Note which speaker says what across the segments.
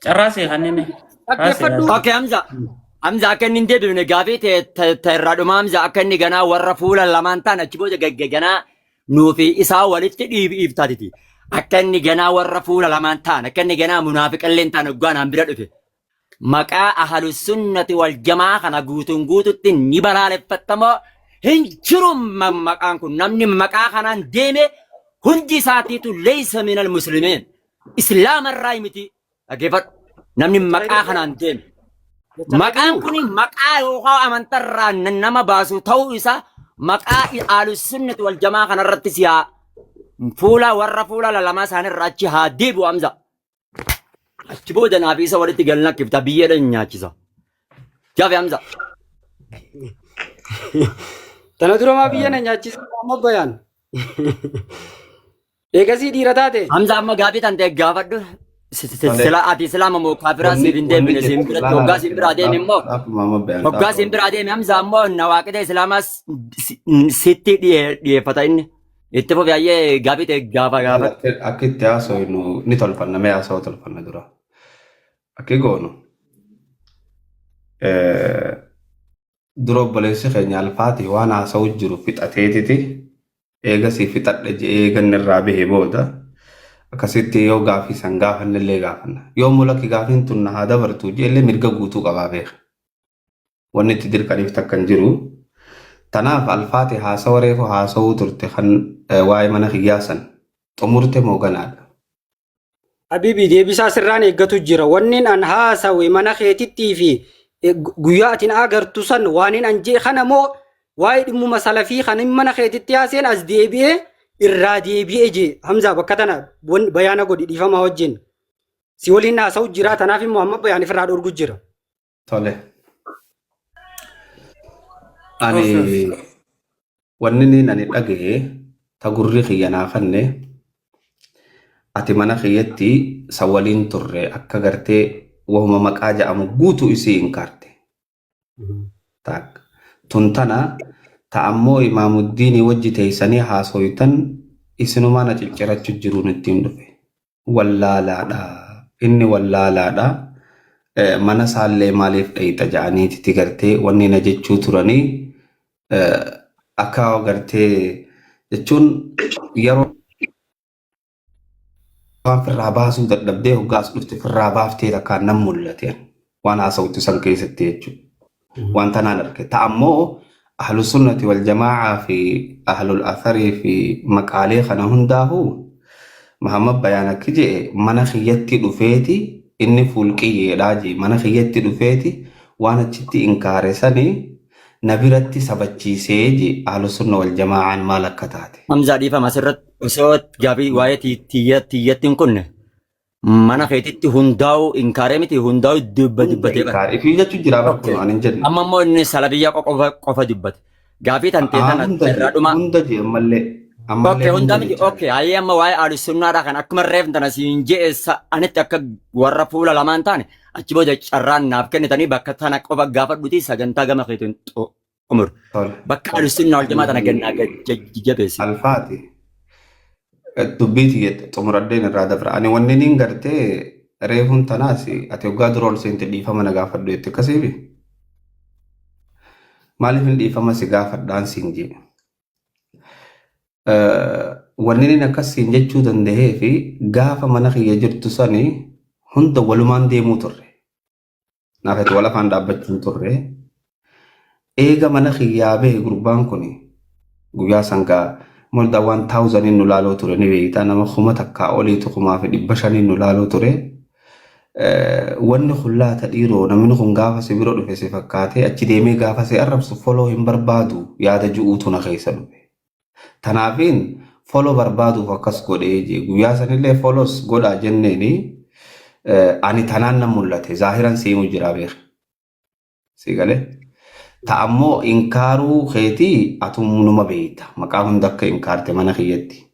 Speaker 1: Carraa see kanneen.
Speaker 2: Dhaggeeffadhu.
Speaker 3: Okay, Hamza. Hamza akka inni hin deebifne gaafii ta'e irraa dhuma Hamza akka inni ganaa warra fuula lamaan ta'an achi booda ganaa nuufi isaa walitti dhiibtaatiti. Akka inni ganaa warra fuula lamaan ta'an akka inni ganaa munaafiqallee hin taane hoggaa naan bira dhufe. Maqaa ahlu sunnati wal jamaa kana guutuun guututti ni balaaleffattamoo hin jiru maqaan kun namni maqaa kanaan deeme hundi isaatiitu leeysa minal muslimiin. Islaama irraa miti. Dhaggeeffadhu. Namni maqaa kanaan deeme. Maqaan kun maqaa yookaan amantarraa nama baasu ta'uu isaa maqaa ahlusunnati wal jamaa kanarratti si haa fuula warra fuula lalamaa isaaniirra achi haa deebi'u Hamza. Achi booda naaf isa walitti galna kifta biyyeedhaan nyaachisa. Jaafe Hamza.
Speaker 2: Tana dura maa biyya na nyaachisa amma bayaan. Eegasii dhiira taate.
Speaker 3: Hamza amma gaafii tan ta'e gaafadhu. Sila ati islaama moo kaafiraa siif hin deebine siin biratti hoggaa siin biraa deeme immoo hoggaa siin biraa deeme Hamza ammoo nawaaqida islaamaa sitti dhiyeeffata inni. Itti fufi ayyee gaafii ta'e gaafa gaafadhu.
Speaker 4: Akka itti haasofnu ni tolfanna mee haasawaa tolfanna dura. Akki goonu dura obboleessi keenya alfaati waan haasa'u jiru fixateetiti eegasii fixadhe je'ee eeganni irraa bahe booda akkasitti yoo gaafii san gaafannellee gaafanna. Yoo mulakki gaafiin tun na haa dabartu je'ellee mirga guutuu qabaa beeka. Wanni itti dirqaniif takka hin jiru. Tanaaf alfaati haasawa reefu haasawuu turte kan waa'ee mana kiyyaa san xumurte moo ganaadha?
Speaker 2: Habibi deebisaa sirraan eeggatu jira. Wannin an haasawe mana keetittii fi guyyaa atin agartu san waanin an jee kana moo waa'ee dhimmuma salafii kan hin mana keetitti haaseen as deebi'ee irraa deebi'ee jee Hamzaa bakka tana bayaana godhi dhiifama wajjin. Si waliin haasa'u jira tanaaf immoo amma bayaan ifirraa dhorgu jira.
Speaker 4: Tole. Ani wanni inni ani dhagaye ta gurri kiyya naa kanne ati mana kiyyatti sa waliin turre akka gartee wahuma maqaa ja'amu guutuu isii inkaarte. Taak. Tun tana ta ammoo imaamuddiinii wajji teeysanii haasoytan isinumaa na ciccirachu jiruun ittiin dhufe. Wallaalaadha. Inni wallaalaadha. Mana isaallee maaliif dhayxa ja'aniititi gartee wanni na jechuu turanii akka gartee jechuun yeroo waan firraa baasuu dadhabdee hoggaa as dhufte firraa baaftee takkaan nan mul'ate waan haasawtu san keessatti jechuudha. Waan tanaan arge. Ta ammoo ahlu sunnati wal jamaa'aa fi ahlul atharii fi maqaalee kana hundaahuu Muhammad Bayaan akki je'e mana kiyyatti dhufeeti inni fuulqiyyeedhaa jee mana kiyyatti dhufeeti waan achitti inkaare sani na biratti sabachiisee jee ahlu sunna wal jamaa'aan maal akka taate.
Speaker 3: Hamzaa dhiifama asirratti osoo gaafii waa'ee tiyyatti hin kunne mana keetitti hundaa'uu inkaaree miti hundaa'uu dubba dubbatee bara.
Speaker 4: Inkaare ifii jechuu jira
Speaker 3: Okay.
Speaker 4: bakkuma ani hin jenne.
Speaker 3: Amma immoo inni salabiyyaa qofa qofa dubbate. Gaafii tantee
Speaker 4: Aa
Speaker 3: tana
Speaker 4: hunda
Speaker 3: irraa
Speaker 4: jee
Speaker 3: dhuma.
Speaker 4: hunda jee ammallee ammallee
Speaker 3: Okay,
Speaker 4: hunda
Speaker 3: hundaa miti.
Speaker 4: jechaa
Speaker 3: Okay, hayyee amma waa'ee ahlussunnaadhaa kan akkuma reef tana siin je'e anitti akka warra fuula lamaan taane achi booda carraan naaf kennitanii bakka tana qofa gaafadhuti sagantaa gama keetiin xumur.
Speaker 4: Tole.
Speaker 3: Bakka ahlussunnaa wal jamaa tana gannaa jabeessi.
Speaker 4: Alfaati dubbii tiyya xumuradheen irraa dabra. Ani wanni niin gartee reefuun tanaas ati hoggaa dura ol seente dhiifama na gaafadhu jette akkasiifi. Maaliif hin dhiifama si gaafadhaan siin jee. Wanni inni akkas siin jechuu danda'ee fi gaafa mana kiyya jirtu sani hunda walumaan deemuu turre. Naaf ati wal afaan dhaabbachuun turre. Eega mana kiyyaa bahe gurbaan kun guyyaa sangaa more than 1000 nu laaloo ture ni beektaa nama 1000 oliitu 1500 nu laaloo ture. Wanni kun laata dhiiroo namni kun gaafa si bira dhufe si fakkaatee achi deemee gaafa si arrabsu foloo hin barbaadu yaada ju'uutu na keessa dhufe. Tanaafiin foloo barbaaduuf akkas godhee jee guyyaa sanillee folos godhaa jenneeni ani tanaan nan mul'ate zaahiran siimu jiraa beeka. Si galee? Ta ammoo inkaaruu keetii atum numa beekta maqaa hunda akka inkaarte mana kiyyatti.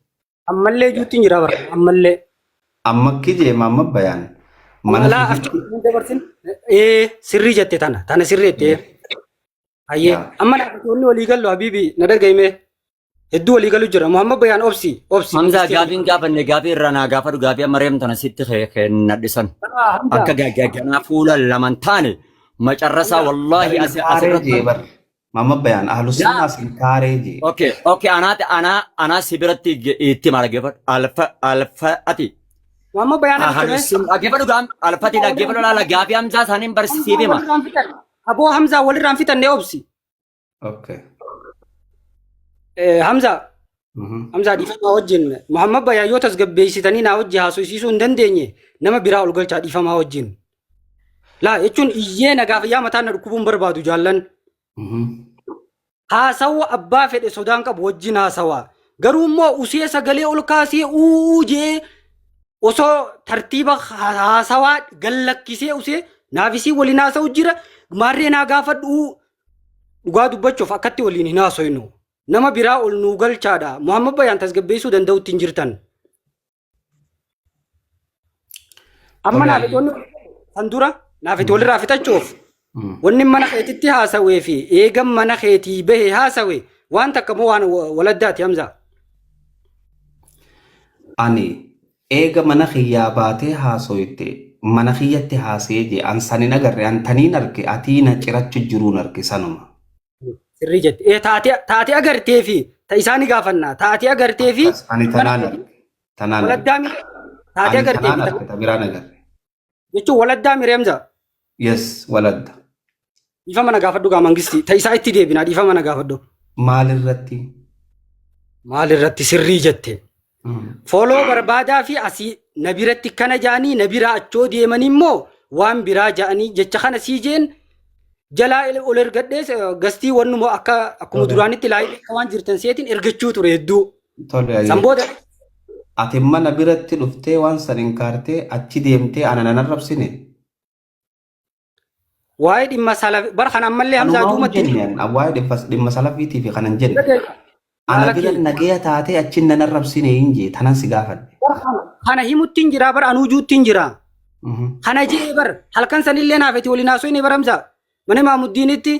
Speaker 2: Ammallee juutti hin jira bara ammallee.
Speaker 4: Amma kijee maamma bayaan mana
Speaker 2: Alaa
Speaker 4: kiyyatti.
Speaker 2: achi dabarsin. Ee sirrii jette tana tana sirrii jette. Hayyee
Speaker 4: Yaa.
Speaker 2: amma naafatoonni walii gallu habiibi na dhaga'ime. Hedduu walii galu jira. Muhammad Bayaan obsi obsi.
Speaker 3: Hamzaa
Speaker 2: Mangistii
Speaker 3: gaafiin gaafanne gaafii irraa naa gaafadhu gaafii amma reemtu tana sitti kennadhisan.
Speaker 2: Hamzaa
Speaker 3: Akka ganaa fuula laman taane macarrasaa
Speaker 2: Hamzaa
Speaker 3: wallaahi
Speaker 4: Bari inkaaree
Speaker 3: asirratti.
Speaker 4: jee bar. Mama bayaan ahlu
Speaker 3: Yaa
Speaker 4: sunnaa sin kaaree jee.
Speaker 3: Okay, okay, anaati anaa anaa si biratti itti maal dhaggeeffadhu alfa alfa ati
Speaker 2: Muhammad Bayaan
Speaker 3: ahlu
Speaker 2: argame.
Speaker 3: sun dhaggeeffadhu gaam alfati dhaggeeffadhu laala gaafii Hamzaa isaaniin barsiisiif
Speaker 2: Hamzaa
Speaker 3: hima.
Speaker 2: walirraan fitan. Aboo Hamzaa walirraan fitanne obsi.
Speaker 4: Okay.
Speaker 2: Hamzaa Hamzaa dhiifamaa wajjin Muhammad Bayaan yoo tasgabbeessitanii naa wajji haasofsiisuu hin dandeenye nama biraa ol galchaa dhiifamaa wajjin. Laa jechuun iyyee nagaaf yaa mataan na dhukkubuu hin barbaadu jaallan. Haasawa abbaa fedhe sodaan qabu wajjin haasawa. Garuu immoo usee sagalee ol kaasee uuu jee osoo tartiiba haasawaa gallakkisee usee naafisii waliin haasa'u jira. Maarree naa gaafadhu dhugaa dubbachuuf akkatti waliin hin haasoynu. Nama biraa ol nuu galchaadha. Muhammad Bayaan tasgabbeessuu danda'utti hin jirtan. Amma
Speaker 4: Tole
Speaker 2: naaf
Speaker 4: ayyee.
Speaker 2: wanni kan dura naaf itti walirraa fixachuuf wanni mana keetitti haasawee fi eegan mana keetii bahe haasawe waan takka moo waan waladdaati Hamza.
Speaker 4: Ani eega mana kiyyaa baatee haasoyte mana kiyyatti haasee jee an san hin agarre an taniin arge atii na cirachu jiruun arge sanuma.
Speaker 2: Sirrii jette. Ee taatee taatee agartee fi ta isaanii gaafanna. Taatee agartee fi
Speaker 4: Akkas ani
Speaker 2: mana
Speaker 4: tanaan
Speaker 2: keetii
Speaker 4: arge tanaan arge
Speaker 2: waladdaa mire taatee
Speaker 4: ani
Speaker 2: agartee
Speaker 4: tanaan
Speaker 2: fi
Speaker 4: arge ta biraan agarre.
Speaker 2: jechuun waladdaa mire Hamza.
Speaker 4: Yes waladda.
Speaker 2: Dhiifama na gaafadhu gaa mangisti. Ta isaa itti deebina dhiifama na gaafadhu.
Speaker 4: Maal irratti?
Speaker 2: Maal irratti sirrii jette. Fooloo barbaadaa fi asii na biratti kana ja'anii na biraa achoo deemanii immoo waan biraa ja'anii jecha kana sii jeen jalaa ol ergadhees gastii wannuma akka akkuma
Speaker 4: Tole.
Speaker 2: duraanitti laayii akka waan jirtan seetiin ergachuu ture hedduu.
Speaker 4: Tole
Speaker 2: San
Speaker 4: ayyee.
Speaker 2: booda
Speaker 4: Ati mana biratti dhuftee waan san inkaartee achi deemtee ana nan arrabsine.
Speaker 2: Waa'ee dhimma salafi bar kana ammallee Hamzaa
Speaker 4: Kanumaa hin
Speaker 2: duumatti
Speaker 4: jenne an waa'ee dhimma salafiitii fi kanan jenne. Ana bira
Speaker 2: Lakkii
Speaker 4: nagaya taatee achiin nan arrabsine hin jee tanan si gaafadhe.
Speaker 2: bar kana himutti hin jira bar anuu juutti hin jira. Kana je'ee bar halkan sanillee naafeti waliin haasoo bar Hamzaa. Mana Imaamuddiinitti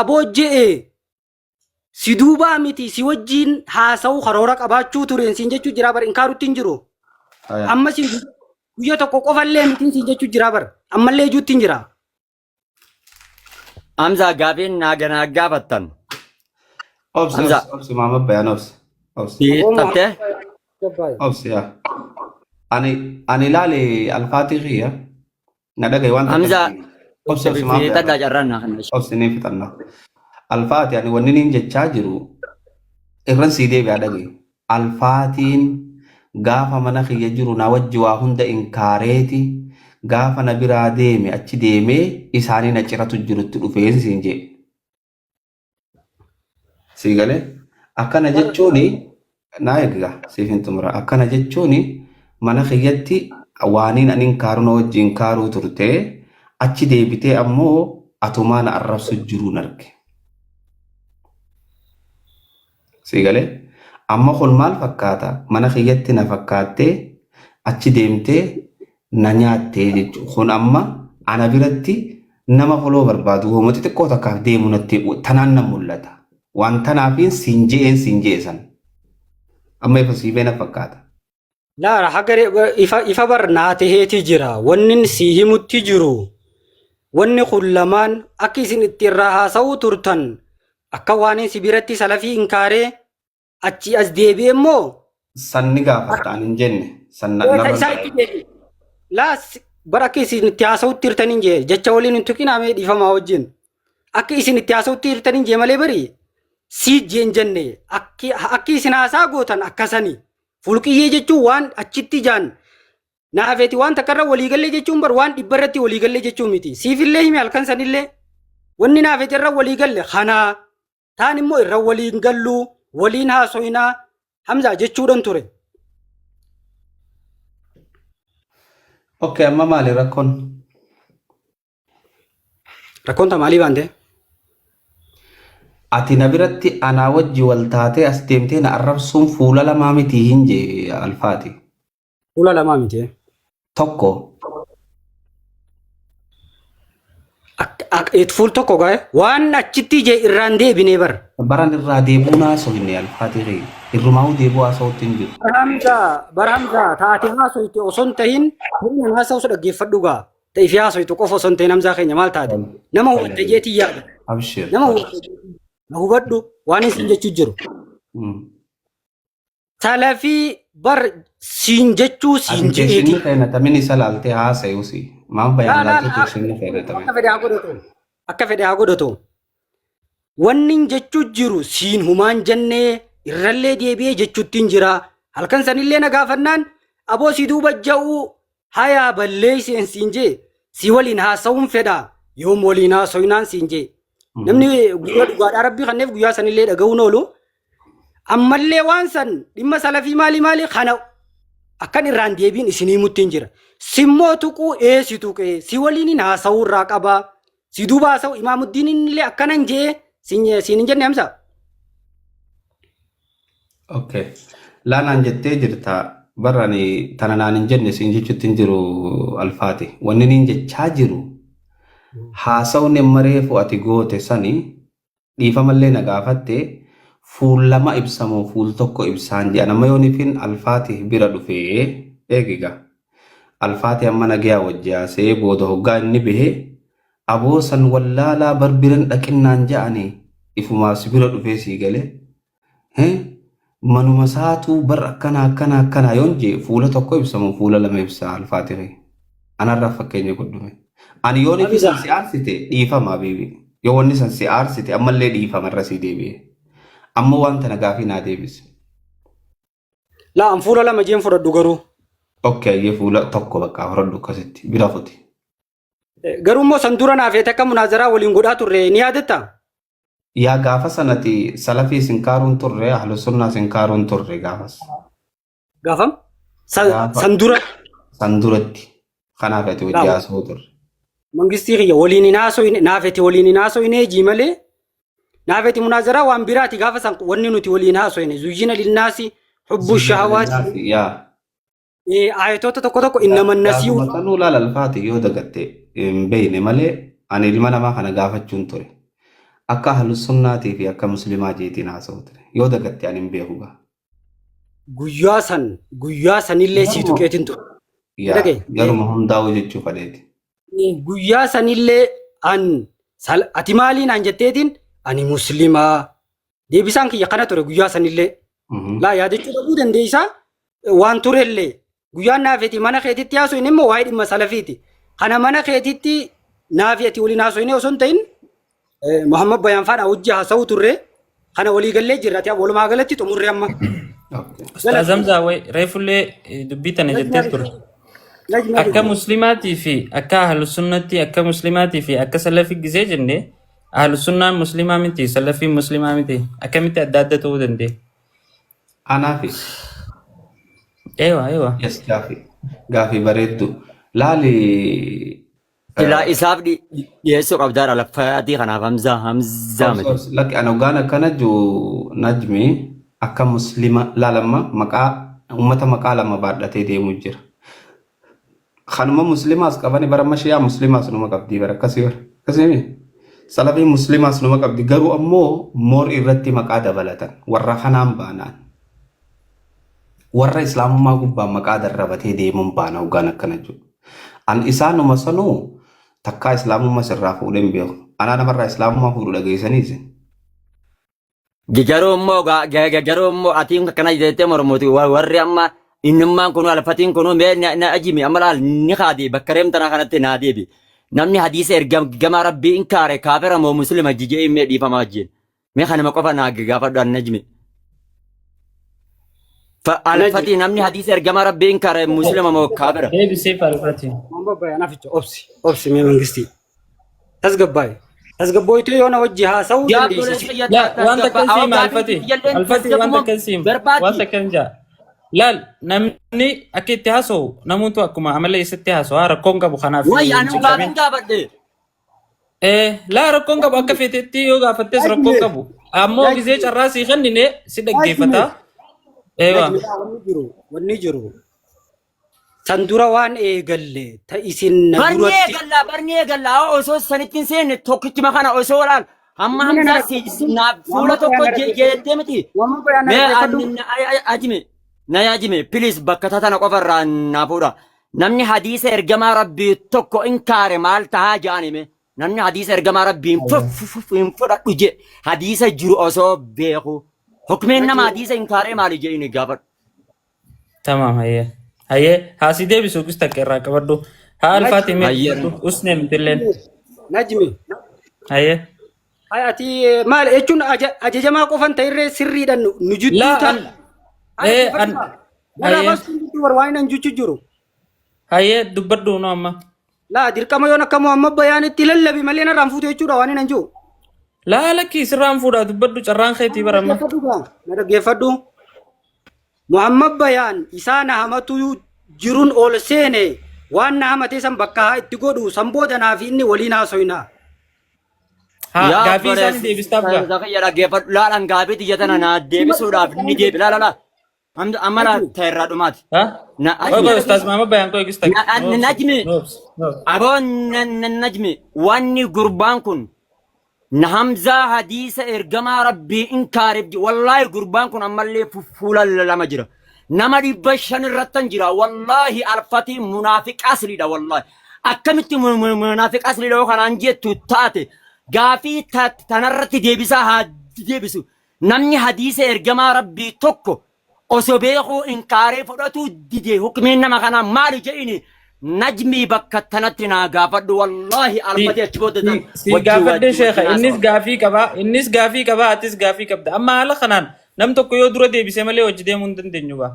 Speaker 2: aboo je'ee si duubaa miti si wajjiin haasa'uu karoora qabaachuu tureen siin jechuu jira bar inkaarutti hin jiru.
Speaker 4: Aya.
Speaker 2: Amma siin guyya tokko qofallee mitiin siin jechuu jira bar ammallee ijuutti hin jira.
Speaker 3: Hamzaa gaafiin naa ganaa gaafattan.
Speaker 4: Obsi
Speaker 3: Hamzaa.
Speaker 4: obsi obsi maama bayaan obsi obsi
Speaker 2: Aboo
Speaker 3: Tattee?
Speaker 2: Muhammad
Speaker 4: obsi yaa. Ani ani ilaali alfaatii kiyya na dhagaye waan takka
Speaker 3: Hamzaa
Speaker 4: obsi obsi maama bayaan
Speaker 3: fiixadhaa carraan naa kana.
Speaker 4: obsi ni fixanna. Alfaati ani wanni niin jechaa jiru irran sii deebi'aa dhagaye. Alfaatiin gaafa mana kiyya jiru na wajji waa hunda inkaareeti gaafa na biraa deeme achi deemee isaanii na ciratu jirutti dhufeen siin jee. Sii galee akkana jechuuni naa eegga siif hin xumura. Akkana jechuuni mana kiyyatti waaniin ani inkaaru na wajji inkaaruu turte achi deebitee ammoo atumaa na arrabsu jiruun arge. Sii galee amma kun maal fakkaata mana kiyyatti na fakkaattee achi deemtee na nyaattee jechuudha. Kun amma ana biratti nama foloo barbaadu hooma xixiqqoo takkaaf deemu natti tanaan na mul'ata. Waan tanaafiin siin je'een siin je'e san. Amma ifa sii beena fakkaata.
Speaker 2: Laara haga ifa ifa bar naa taheeti jira. Wanni si himutti jiru. Wanni kun lamaan akka isin itti irraa haasa'uu turtan akka waan si biratti salafii inkaaree achi as deebi'e immoo
Speaker 4: San ni gaafatta ani hin jenne. San
Speaker 2: ta
Speaker 4: narra
Speaker 2: isaa itti deebi'e. Laas bar akka isin itti haasa'utti jirtaniin jee jecha waliin hin tuqinaa mee dhiifamaa wajjin. Akka isin itti haasa'utti jirtaniin jee malee bari sii jeen jenne akki akki isin haasaa gootan akkasani. Fulqiyyee jechuun waan achitti jaan naafeeti waan takka irra waliigallee jechuun bar waan dhibba irratti waliigallee jechuun miti. Siifillee himi halkan sanillee wanni naafeeti irra waliigalle kanaa taan immoo irra waliin galluu waliin haasoinaa Hamzaa jechuudhan ture.
Speaker 4: Okay, amma maali rakkoon?
Speaker 2: Rakkoon ta maalii baante?
Speaker 4: Ati na biratti anaa wajji wal taatee as deemtee na arrabsuun fuula lamaa miti hin jee alfaati.
Speaker 2: Fuula lamaa miti.
Speaker 4: Tokko
Speaker 2: Fuul tokko gaa'e waan achitti jee irraan deebinee bara.
Speaker 4: Baran irraa deebi'uun haasofne alfaatii irrumaa'uu deebi'uu haasa'uutti hin jiru.
Speaker 2: Barhamza barhamza taate haasoyte osoo hin tahin hiriyaan haasa'u dhaggeeffadhu gaa. Ta'e fi haasoytu qofa osoo hin tahin Hamzaa keenya maal taate? Nama hubatte jeetii yaada.
Speaker 4: Abshir.
Speaker 2: Nama hubatte jeetii na hubadhu waan isin jechuu jiru. Salafii bar siin jechuu
Speaker 4: Ati
Speaker 2: siin
Speaker 4: teessinni
Speaker 2: je'eeti.
Speaker 4: feena tamin isa laaltee haasa'uusi. Maaf
Speaker 2: Laa
Speaker 4: bayaan
Speaker 2: laa
Speaker 4: laaltee
Speaker 2: laa
Speaker 4: teessinni feena tamin.
Speaker 2: akka fedhe haa godhatu. Akka fedhe haa godhatu. Wanni hin jechuu jiru siin humaan jennee irrallee deebi'ee jechuutti hin jira. Halkan sanillee na gaafannaan aboo si duuba ja'uu hayaa balleesseen siin jee si waliin haasa'uun fedha yoom waliin haasa'inaan siin jee. Namni guyyaa dhugaadhaa rabbii kanneef guyyaa sanillee dhaga'uun oolu. Ammallee waan san dhimma salafii maali maali kana akkan irraan deebiin isinii mutti hin jira. Simmoo tuquu ee si tuqee si waliin hin haasa'uu irraa qabaa. Si duuba haasa'u imaamuddiin illee akkanan jee siin hin jenne Hamza.
Speaker 4: Okay. Laanaan jettee jirta barani tana naan hin jenne siin jechuutti hin jiru alfaati. Wanni niin jechaa jiru haasawni amma reefu ati goote sani dhiifamallee na gaafatte fuul lama ibsamoo fuul tokko ibsaan jedhan amma yoonifin alfaati bira dhufee eegiga. Alfaati amma nagayaa wajji haasa'ee booda hoggaa inni bahe aboo san wallaalaa bar biran dhaqinnaan ja'anii ifumaa si bira dhufee sii galee. Manuma isaatuu bar akkana akkana akkana yoon jee fuula tokko ibsamu fuula lama ibsa alfaati. Anarraa fakkeenya godhume. Ani yoon ifi san si aarsite dhiifama habiibi. Yoo wanni san si aarsite ammallee dhiifama irra sii deebi'e. Amma waan tana gaafii naa deebise.
Speaker 2: Laa an fuula lama jeen fudhadhu garuu.
Speaker 4: Okay, ayyee fuula tokko bakka fudhadhu akkasitti bira futi.
Speaker 2: Garuu immoo san dura naaf akka munaazaraa waliin godhaa turre ni yaadatta?
Speaker 4: Yaa gaafa sanati salafii isin kaaruun turre ahlu sunnaa isin kaaruun turre gaafas.
Speaker 2: Gaafam?
Speaker 4: Gaafa
Speaker 2: San dura
Speaker 4: san duratti kanaaf ati wajji haasa'uu turre.
Speaker 2: Mangistii kiyya waliin hin haasofne naafeti waliin hin haasofne jii malee naafeti munaazaraa waan biraati gaafa san wanni nuti waliin haasofne zuyyina linnaasi hubbu
Speaker 4: Zuyyina
Speaker 2: shahawaati
Speaker 4: linnaasi yaa.
Speaker 2: Ayatoota tokko tokko innaman nasiihu
Speaker 4: Gaafuma sanuu laal alfaati yoo dagatte hin beekne malee ani ilma namaa kana gaafachuun ture. Akka ahlu sunnaatii fi akka muslimaa jeetiin haasa'u ture. Yoo dagatte ani hin beeku gaa.
Speaker 2: Guyyaa san guyyaa sanillee sii
Speaker 4: Garuma
Speaker 2: tuqeetin ture.
Speaker 4: yaa
Speaker 2: Dhagaye.
Speaker 4: garuma hundaa'uu jechuu fadheeti.
Speaker 2: Guyyaa sanillee an ati maaliin an jetteetiin ani muslimaa deebisaan kiyya kana ture guyyaa sanillee. Laa yaadachuu dhabuu dandeessaa waan turellee guyyaan naafeti mana keetitti haasofne immoo waa'ee dhimma salafiiti. Kana mana keetitti naafi ati waliin haasofne osoo hin ta'in Muhammad Bayaan faana hojii haasa'uu turre kana walii gallee jirra ati walumaa galatti xumurre amma.
Speaker 4: Okay.
Speaker 1: Ustaaz Hamzaa wayi reefullee dubbii tana jettee ture. Akka muslimaatii fi akka ahlusunnatti akka muslimaatii fi akka salafii gisee jenne ahlusunnaan muslimaa miti salafiin muslimaa miti akkamitti adda adda ta'uu danda'e?
Speaker 4: Anaafi
Speaker 1: Eewa eewa.
Speaker 4: yes gaafii gaafii bareeddu laali.
Speaker 3: Silaa isaaf dhiyeessuu qabdaadha laffaatii kanaaf Hamzaa Hamzaa miti.
Speaker 4: Lakki ani hoggaan akkana jiru najmi akka muslima laalamma maqaa ummata maqaa lama baadhatee deemu jira. Kanuma muslimaas qabani bara amma shi'aa muslimaas numa qabdi bara akkasii bara akkasii mi? Salafii muslimaas numa qabdi garuu ammoo moor irratti maqaa dabalatan warra kanaan baanaan warra islaamummaa gubbaan maqaa darrabatee deemuun baana hoggaan akkana jiru. An isaanuma sanuu takkaa islaamummaa sirraa fuudhee hin beeku. Anaa namarraa islaamummaa fuudhu dhageessanii isin.
Speaker 3: Garuu immoo garuu immoo atiin akkana jettee mormuuti warri amma innummaan kun alfatiin kun mee na ajimi amma laal ni kaade bakka reemtana kanatti naa deebi. Namni hadiisa ergamaa rabbii in kaare kaafira moo muslima jijee mee dhiifama wajjin. Mee kanuma qofa naa gaafadhu an najmi. Alfatii namni hadiisa ergamaa rabbii in kaare muslima moo kaafira.
Speaker 1: Deebisee alfatii.
Speaker 2: Muhammad Bayaan aficha obsi obsi mee mangistii. Tasgabbaa'e. Tasgabbooytee yoo na wajji haasa'uu
Speaker 3: Yaa
Speaker 2: dandeesse.
Speaker 3: obboleessa kiyya
Speaker 1: Yaa waan takka
Speaker 3: tasgabbaa
Speaker 1: siima
Speaker 3: gaafii
Speaker 1: alfati.
Speaker 3: iyyalleen
Speaker 1: Alfati waan
Speaker 3: tasgabbuma
Speaker 1: takka siima. Waan
Speaker 3: barbaaddi.
Speaker 1: takka hin jaa. Laal namni akka itti haasa'u namoota akkuma amala isatti haasa'u rakkoon qabu kanaaf
Speaker 3: Wayi
Speaker 1: hin
Speaker 3: ani
Speaker 1: cinqamin.
Speaker 3: gaafin gaafadhe.
Speaker 1: Laa rakkoon qabu akka feetetti yoo gaafattes rakkoon qabu. Ammoo gisee carraa sii kennine si dhaggeeffata. Eewa.
Speaker 2: Wanni jiru wanni jiru. San dura waan eegalle ta isin na
Speaker 3: Barni
Speaker 2: duratti.
Speaker 3: eegallaa barni eegallaa osoo sanitti hin seenne tokkichuma kana osoo laal hamma
Speaker 2: Mina na
Speaker 3: hamzaa si naaf fuula
Speaker 2: Muhammad
Speaker 3: tokko
Speaker 2: Bayaan na
Speaker 3: jettee miti.
Speaker 2: Muhammad Bayaan na
Speaker 3: Mee
Speaker 2: dhaggeeffadhu.
Speaker 3: ajime na yaajime please bakka tana qofa irraa naa fuudha. Namni hadiisa ergamaa rabbii tokko inkaare maal tahaa ja'an hime. Namni hadiisa ergamaa rabbii hin fudhadhu je hadiisa jiru osoo beeku. Hukmeen nama hadiisa inkaaree maali jedhini gaafadhu.
Speaker 1: Tamaam hayyee. Hayyee haa si deebisu gis takka irraa qabadhu. Haa alfaati mee
Speaker 3: Hayyee.
Speaker 1: dubbadhu. Usnee mitilleen.
Speaker 2: Najmi.
Speaker 1: Hayyee.
Speaker 2: Ay, ati maal jechuun ajajamaa qofan ta'irree sirriidhaan nu jidduu
Speaker 1: Laa
Speaker 2: ta'a.
Speaker 1: an ee an
Speaker 2: Warra
Speaker 1: hayyee
Speaker 2: bastuun jidduu bar waan hin jechuu jiru.
Speaker 1: hayyee dubbadhu nu amma.
Speaker 2: Laa dirqama yoon akka Muhammad Bayaanitti lallabi malee narraan fuute jechuudha waan hin jiru.
Speaker 1: Laa lakkii sirraan fuudhaa dubbadhu carraan keetii bara amma.
Speaker 2: Dhaggeeffadhu gaa. Na dhaggeeffadhu. Muhammad Bayaan isaa na hamatu jirun ol seene waan na hamate san bakka haa itti godhu san booda naa fi inni waliin haasoyna.
Speaker 1: Haa
Speaker 3: Yaa
Speaker 1: gaafii isaanii
Speaker 3: obboleessi
Speaker 1: deebistaaf gaa.
Speaker 3: kiyya dhaggeeffadhu laalan gaafii tiyya tana naa deebisuudhaaf ni deebi laala laa amma laa ta'e irraa dhumaati.
Speaker 1: Haa?
Speaker 3: Na
Speaker 1: Qoy qoy
Speaker 3: ajmi
Speaker 1: ustaaz Muhammad Bayaan qoy gis takka.
Speaker 3: na
Speaker 1: Noobsi
Speaker 3: najmi
Speaker 1: noobsi noobsi.
Speaker 3: aboo najmi wanni gurbaan kun Na Hamzaa hadiisa ergamaa rabbii inkaarif wallaahi gurbaan kun ammallee fuula lama jira. Nama 500 irrattan jira wallaahi alfatii munaafiqa asliidha wallaahi. Akkamitti munaafiqa asliidha yoo kanaan jettu taate gaafii tanarratti deebisaa haa deebisu. Namni hadiisa ergamaa rabbii tokko Osoo beekuu inkaaree fudhatuu dide hukmiin nama kanaa maali jedhini najmii bakka tanatti naa gaafadhu wallaahi
Speaker 1: Si
Speaker 3: alfatee achi booda
Speaker 1: si
Speaker 3: tan
Speaker 1: si
Speaker 3: wajjin
Speaker 1: gaafadhe
Speaker 3: wajjin
Speaker 1: sheekha
Speaker 3: wajjin
Speaker 1: innis
Speaker 3: haasawa.
Speaker 1: gaafii qaba innis gaafii qaba atis gaafii qabda amma haala kanaan nam tokko yoo dura deebise malee hojii deemuu hin dandeenyu ba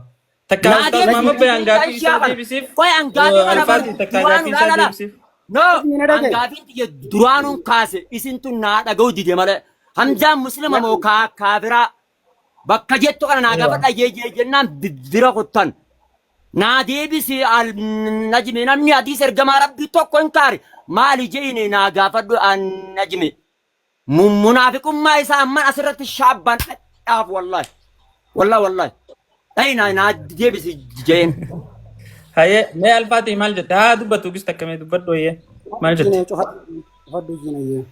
Speaker 1: takkaa
Speaker 3: Naa
Speaker 1: ustaaz
Speaker 3: deebisi
Speaker 1: Muhammad Bayaan gaafii
Speaker 3: ishaa
Speaker 1: isaa
Speaker 3: kana
Speaker 1: deebisiif
Speaker 3: qoy an gaafii kana bar
Speaker 1: alfaatii takkaa
Speaker 3: duraanu
Speaker 1: gaafii isaa
Speaker 3: laalala
Speaker 1: deebisiif
Speaker 3: no
Speaker 2: Najmi na
Speaker 3: an
Speaker 2: dhagaye.
Speaker 3: gaafiin tiyya duraanuun kaase isintu naa dhaga'u dide malee hamzaan muslima moo kaafiraa Bakka jettu kana naa
Speaker 1: Ewa.
Speaker 3: gaafadha jee jee jennaan bira kuttan. Naa deebisi al najmi namni hadiisa ergamaa rabbii tokko hin kaare maali je'ini naa gaafadhu an najmi. Munaafiqummaa isaa amman asirratti shaabbaan dhadhaaf wallahi. Wallahi wallahi. Dhayi naa naa deebisi jeen.
Speaker 1: Hayyee mee alfaatii maal jette haa dubbatu gis takka mee dubbadhu hayyee maal jette
Speaker 2: Cufadhu jiinayye.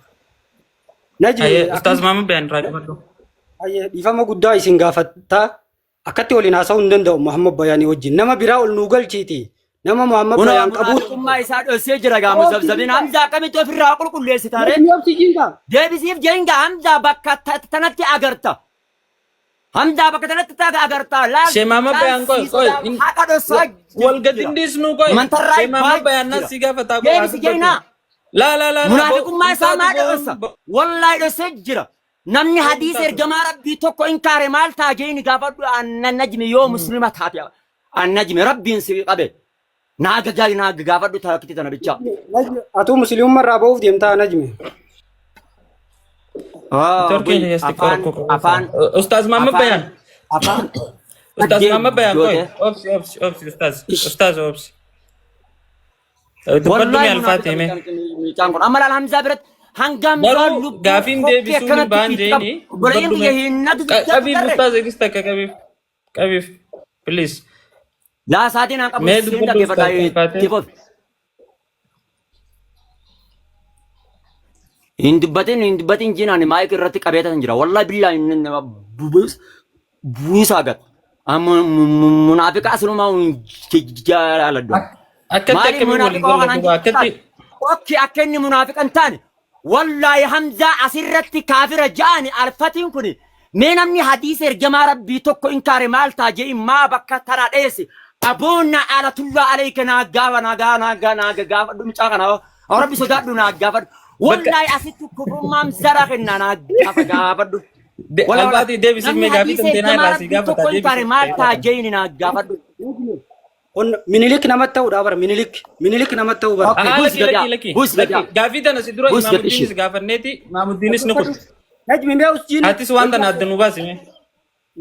Speaker 2: Najmi
Speaker 1: Hayyee ustaaz
Speaker 2: akkam
Speaker 1: Muhammad Bayaan irraa qabadhu.
Speaker 2: hayyee dhiifama guddaa isin gaafatta akkatti waliin haasa'uu hin danda'u Muhammad Bayaanii wajjin nama biraa ol nuu galchiiti nama Muhammad
Speaker 3: Kunoo
Speaker 2: Bayaan qabuun
Speaker 3: munaafiqummaa isaa dhossee jira gaa
Speaker 2: obsi
Speaker 3: muzabzabin
Speaker 2: jiinga
Speaker 3: Hamzaa akkamitti ofirraa qulqulleessita ree?
Speaker 2: Najmi obsi jiinga
Speaker 3: Deebisiif jeenga Hamzaa bakka tanatti agarta. Hamzaa bakka tanatti taga agartaa laal
Speaker 1: Shee Muhammad
Speaker 3: mucaan
Speaker 1: Bayaan qoy
Speaker 3: sii
Speaker 1: qoy
Speaker 3: sodaa haqa dhossaa
Speaker 1: wal gadi
Speaker 3: jira.
Speaker 1: hin dhiisnu qoy.
Speaker 3: Mantarraa
Speaker 1: Shee Muhammad
Speaker 3: baay'ee
Speaker 1: Bayaan
Speaker 3: jira.
Speaker 1: nas si gaafataa qoy haa
Speaker 3: Deebisi
Speaker 1: dubbatu.
Speaker 3: jeenaa.
Speaker 1: Laa laa laa laa bo
Speaker 3: Munaafiqummaa
Speaker 1: hin
Speaker 3: isaa
Speaker 1: taatu
Speaker 3: maa
Speaker 1: bo
Speaker 3: dhossa? Wallaahi dhossee jira. Namni
Speaker 1: bo hin
Speaker 3: hadiisa
Speaker 1: taatu.
Speaker 3: ergamaa rabbii tokko inkaare maal ta'a jeeni gaafadhu anna najmi yoo muslima taate anna najmi rabbiin si qabe naa gagaa naa gaafadhu taakiti tana bichaa.
Speaker 2: Najmi atuu musliimummaa irraa ba'uuf deemtaa Najmi.
Speaker 1: Turkiin
Speaker 3: Bu'i
Speaker 1: keessatti
Speaker 3: afaan
Speaker 1: rakkoo qabu.
Speaker 3: afaan
Speaker 1: Ustaaz Muhammad
Speaker 3: afaan
Speaker 1: Bayaan.
Speaker 3: afaan
Speaker 1: Ustaaz
Speaker 3: dhaggee
Speaker 1: Muhammad Bayaan qoy.
Speaker 3: goote.
Speaker 1: Obsi obsi obsi ustaaz. Ustaaz obsi. Dubbadhu
Speaker 3: Wallahi
Speaker 1: mee alfaati
Speaker 3: munaafiqa
Speaker 1: hime.
Speaker 3: mucaan kun amma laal Hamzaa biratti hanga Hamzaa
Speaker 1: Garuu
Speaker 3: lubbuu
Speaker 1: gaafiin
Speaker 3: kokkee
Speaker 1: deebisuu hin
Speaker 3: akkanatti
Speaker 1: ba'an
Speaker 3: itti qabu.
Speaker 1: jeeni
Speaker 3: Obboleeyyan
Speaker 1: dubbadhu
Speaker 3: kiyya
Speaker 1: mee.
Speaker 3: hin natu
Speaker 1: Qabiif
Speaker 3: garre.
Speaker 1: ustaaz eegis takka qabiif. Qabiif. Please.
Speaker 3: Laa saatiin aan qabu
Speaker 1: Mee
Speaker 3: siin
Speaker 1: dubbadhu
Speaker 3: dhaggeeffadha
Speaker 1: ustaaz alfaati.
Speaker 3: itti fufi. Hin dubbatin hin dubbatin jinaan maayik irratti qabeetan jira. Wallahi billahi buusaa gad. Amma munaafiqa aslumaa jaaladhu.
Speaker 1: Akkatti
Speaker 3: Maaliif
Speaker 1: akkamiin waliin
Speaker 3: munaafiqa
Speaker 1: galla
Speaker 3: kanaan
Speaker 1: duuba akkatti
Speaker 3: Okki akka inni munaafiqa hin taane wallaahi Hamzaa asirratti kaafira ja'ani alfatiin kun mee namni hadiisa ergamaa rabbii tokko inkaare maal ta'a je'in maa bakka tana dheesse aboonna alatullaa aleyka naa gaafa naa gaa naa gaa naa gaafadhu mucaa kana rabbi sodaadhu naa gaafadhu
Speaker 1: bakka
Speaker 3: wallaahi asitti kufrummaan zara kenna naa gaafa gaafadhu wala wala
Speaker 1: alfaatii deebisiif
Speaker 3: namni
Speaker 1: mee gaafii
Speaker 3: hadiisa
Speaker 1: tanteenaa
Speaker 3: ergamaa
Speaker 1: irraa si
Speaker 3: rabbii
Speaker 1: gaafata
Speaker 3: tokko inkaare
Speaker 1: deebisiif
Speaker 3: maal ta'a
Speaker 1: ta'e.
Speaker 3: je'in naa gaafadhu.
Speaker 2: Kun minilik namatti ta'uudha bara minilik minilik namatti ta'uu bara.
Speaker 3: Okay,
Speaker 1: Haa
Speaker 3: buus
Speaker 1: lakki
Speaker 3: gadi
Speaker 1: lakki lakki
Speaker 3: buus gadi
Speaker 1: lakki gaafii tana si dura
Speaker 3: buus gadi
Speaker 1: imaamuddiinis
Speaker 3: ishee.
Speaker 1: gaafanneeti imaamuddiinis ni kutte.
Speaker 2: Najmi mee usjiin
Speaker 1: Atis waan tana adda nu baasi mee.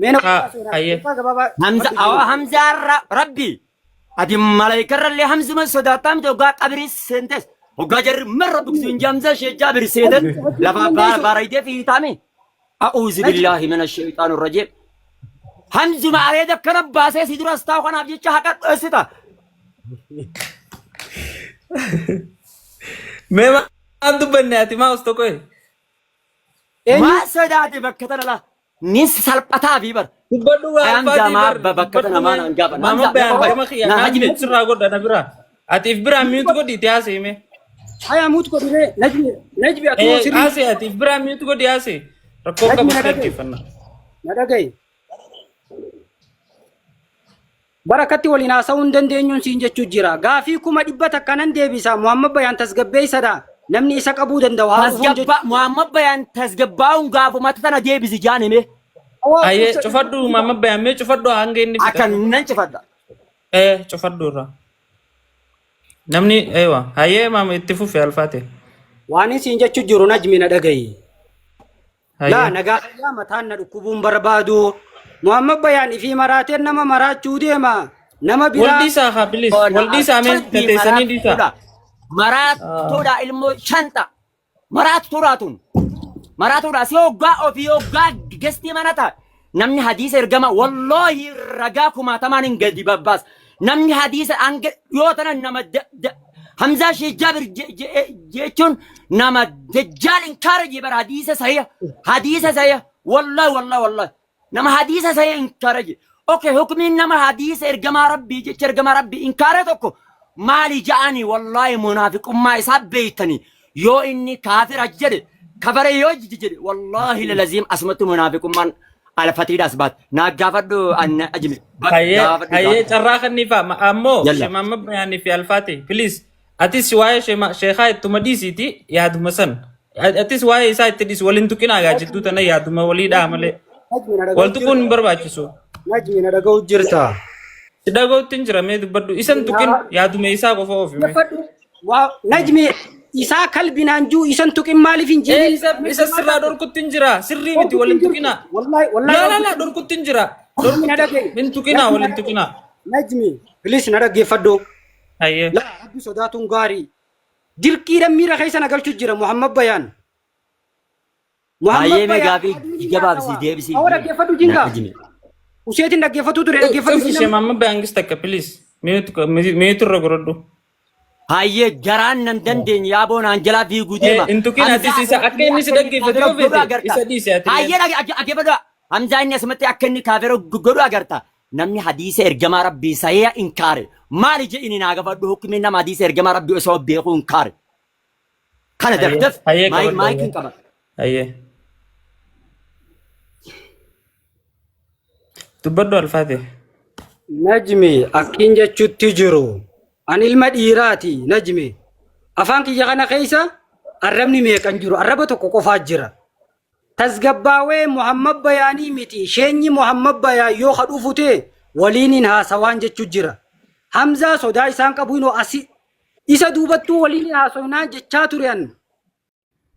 Speaker 2: mee na
Speaker 1: Haa hayyee.
Speaker 2: gabaabaa
Speaker 3: Hamza awa Hamza rabbi ati malaayikarrallee Hamzuma sodaataa miti hoggaa qabrii seentes hoggaa jarri marra buksu hin Hamza ishee jaabir seenten lafa baaraydee fi taame a'uuzu billaahi mina shayxaanu rajiim Hamzuma areeda akkana baasee si duras taa'u kanaaf jecha haqa dhoosita.
Speaker 1: Mee maal dubbanne ati maa usta qoye?
Speaker 2: Eenyu?
Speaker 3: Maal sodaate bakka tana laa? Ni salphataa fi bar.
Speaker 1: Dubbadhu waa
Speaker 3: Ayaan
Speaker 1: alfaatii
Speaker 3: jaamaa
Speaker 1: bar
Speaker 3: bakka
Speaker 1: dubbadhu
Speaker 3: tana maa
Speaker 1: mee
Speaker 3: naan gaafa.
Speaker 1: maama
Speaker 3: Hamza
Speaker 1: bayaan
Speaker 3: qofa
Speaker 1: gama kiyya
Speaker 3: na
Speaker 1: naan
Speaker 3: haji
Speaker 1: mute sirraa godha na biraa. Ati if biraa mute godhi itti haasa'i mee.
Speaker 2: Haya muut godhire Najmi Najmi ati moo
Speaker 1: Eh
Speaker 2: sirrii
Speaker 1: haasa'e ati if biraa mute godhi haasa'e. Rakkoo
Speaker 2: Najmi
Speaker 1: qabu
Speaker 2: na
Speaker 1: si
Speaker 2: dhaga'i
Speaker 1: dhaggeeffanna.
Speaker 2: na dhaga'i. Barakatti waliin haasa'uu hin dandeenyuun siin jechuu jira. Gaafii 100,000 nan deebisa. Muhammad Bayaan tasgabbeessadha. Namni isa qabuu danda'u haa dhufuun
Speaker 3: Tasgabba
Speaker 2: jechuu.
Speaker 3: Muhammad Bayaan tasgabbaa'uun gaafumatti tana deebisi jaan hime.
Speaker 2: Awwaa
Speaker 1: Ayyee
Speaker 2: obsa
Speaker 1: cufadhu maama bayaan mee cufadhu hanga inni
Speaker 3: Akka
Speaker 1: fixatu.
Speaker 3: nan cifadha.
Speaker 1: Eh cufadhu irraa. Namni eewa hayyee maama itti fufi alfaate.
Speaker 2: Waan isin jechuu jiru Najmi na dhaga'i. Laa
Speaker 1: Hayyee.
Speaker 2: nagaa fayyaa mataan na dhukkubuun barbaadu. Muhammad Bayaan ifii maraateen nama maraachuu deema. Nama
Speaker 1: Wal
Speaker 2: biraa
Speaker 1: dhiisaa haa bilis. Wal dhiisaa mee
Speaker 3: Qalbii
Speaker 1: tateessanii dhiisaa.
Speaker 3: maraattuudha. Maraattuudha ilmoo shanta. Maraattuudha tun. Maraattuudha si hoggaa ofii hoggaa gestii mana ta'a. Namni hadiisa ergama wallaahi ragaa kumaatamaan hin gadi babbaas. Namni hadiisa hanga dhiyoo tana nama Hamzaa Sheekh Jaabir jechuun nama dajjaal inkaara jee bara hadiisa sahiha hadiisa sahiha wallahi wallahi wallahi nama hadiisa sahiha inkaara jee. Okay, hukmiin nama hadiisa ergamaa rabbii jecha ergamaa rabbii inkaara tokko maali ja'anii wallahi munaafiqummaa isaa beeytanii yoo inni kaafira jedhe kafare yoo jedhe wallahi lalaziim asumatti munaafiqummaan alfatiidhaas baat naa gaafadhu anna ajime
Speaker 1: Hayyee
Speaker 3: gaafadhu
Speaker 1: hayyee
Speaker 3: gaafadhu
Speaker 1: carraa kanniifaa ammoo
Speaker 3: yalla
Speaker 1: sheemaamma bayaanii fi alfaate please atis waa'ee sheekaa ittuma dhiisiiti yaaduma san atis waa'ee isaa itti dhiisi waliin tuqinaa gaa jidduu tana yaaduma walii dhaha malee
Speaker 2: Najmi na
Speaker 1: wal
Speaker 2: dhaga'u
Speaker 1: tuquun hin
Speaker 2: jirta.
Speaker 1: barbaachisu.
Speaker 2: Najmi na dhaga'u jirta.
Speaker 1: Si dhaga'utti hin jira mee dubbadhu isan tuqin yaaduma isaa qofa oofi mee.
Speaker 2: Dhaggeeffadhu. Waa Najmi isaa kalbinaan juu isan tuqin maaliif hin
Speaker 1: Ee
Speaker 2: jeemin?
Speaker 1: isa isa sirraa dhorkutti hin jira sirrii miti
Speaker 2: Dhorkutti
Speaker 1: wal
Speaker 2: hin
Speaker 1: hin
Speaker 2: jirtu.
Speaker 1: tuqinaa.
Speaker 2: Wallahi wallahi
Speaker 1: Laa laa
Speaker 2: dhorkutti
Speaker 1: laa dhorkutti hin jira
Speaker 2: Najmi na
Speaker 1: dhorkutti
Speaker 2: dhaga'i.
Speaker 1: hin tuqinaa
Speaker 2: Najmi
Speaker 1: wal
Speaker 2: na
Speaker 1: hin
Speaker 2: dhaga'i.
Speaker 1: tuqinaa.
Speaker 2: Najmi bilis na dhaggeeffadhu.
Speaker 1: Hayyee.
Speaker 2: Laa rabbi sodaatuun gaarii. Dirqiidhaan miira keessa na galchu jira Muhammad Bayaan. Muhammad
Speaker 3: Baay'ee mee
Speaker 2: Bayaan
Speaker 3: gaafii
Speaker 2: adiin
Speaker 3: gabaabsi
Speaker 2: haasawa.
Speaker 3: deebisii
Speaker 2: Awwa dhaggeeffadhu
Speaker 3: na
Speaker 2: jingaa.
Speaker 3: ajime.
Speaker 2: Useetiin dhaggeeffatuu ture dhaggeeffadhu
Speaker 1: Cufi
Speaker 2: jingaa.
Speaker 1: sheemaamma bayaangis takka please mute irra godhadhu.
Speaker 3: Hayyee garaan nan dandeenye yaaboo naan jalaa fiiguu deema.
Speaker 1: Hin tuqin atis
Speaker 3: Hamzaa
Speaker 1: isa akka inni si
Speaker 3: akka inni
Speaker 1: dhaggeeffatu
Speaker 3: kaafira
Speaker 1: yoo
Speaker 3: godhu
Speaker 1: feete
Speaker 3: agarta.
Speaker 1: isa dhiisi atilleen.
Speaker 3: Hayyee dhaggeeffadhu. Hamzaa inni asumatti akka inni kaafira godhu agarta. Namni hadiisa ergamaa rabbii sahiha inkaare. Maali jedhini naa gafadhu hukmiin nama hadiisa ergamaa rabbii osoo beekuu inkaare. Kana daf
Speaker 1: Hayyee
Speaker 3: daf
Speaker 1: hayyee
Speaker 3: maayik
Speaker 1: qabadhu
Speaker 3: maayik
Speaker 1: hayyee
Speaker 3: hin qaba.
Speaker 1: hayyee. Dubbadhu alfaate.
Speaker 2: Najmi akkin jechutti jiru. An ilma dhiiraati Najmi. Afaan kiyya kana keessa arrabni meeqan jiru? Arraba tokko qofaa jira. Tasgabbaawee Muhammad Bayaanii miti sheenyi Muhammad Bayaan yoo ka dhufu ta'e waliin hin haasawaan jechu jira. Hamzaa sodaa isaan qabu inoo asi isa duubattuu waliin hin haasawnaan jechaa ture an.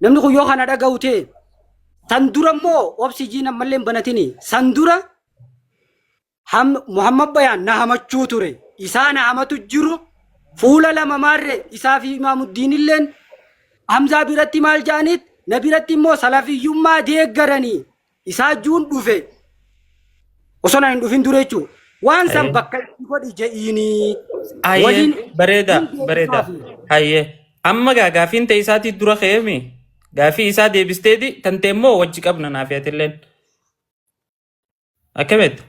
Speaker 2: Namni kun yoo kana dhaga'u ta'e san dura immoo obsi jiin ammallee hin banatini san dura Muhammad Bayaan na hamachuu ture. Isaa na hamatu jiru fuula lama maarre isaa fi Imaamuddiin illeen Hamzaa biratti maal ja'aniit na biratti immoo salafiyyummaa deeggaranii isaa juun dhufe osoo na hin dhufin dura jechuudha. Waan san
Speaker 1: Hayyee.
Speaker 2: bakka itti godhi je'iinii
Speaker 1: Hayyee
Speaker 2: waliin
Speaker 1: bareeda
Speaker 2: hin
Speaker 1: bareeda.
Speaker 2: deebisaafi.
Speaker 1: Hayyee amma gaa gaafiin ta'e isaatii dura ka'eemi gaafii isaa deebisteeti tantee immoo wajji qabna naaf atilleen. Akkamitti?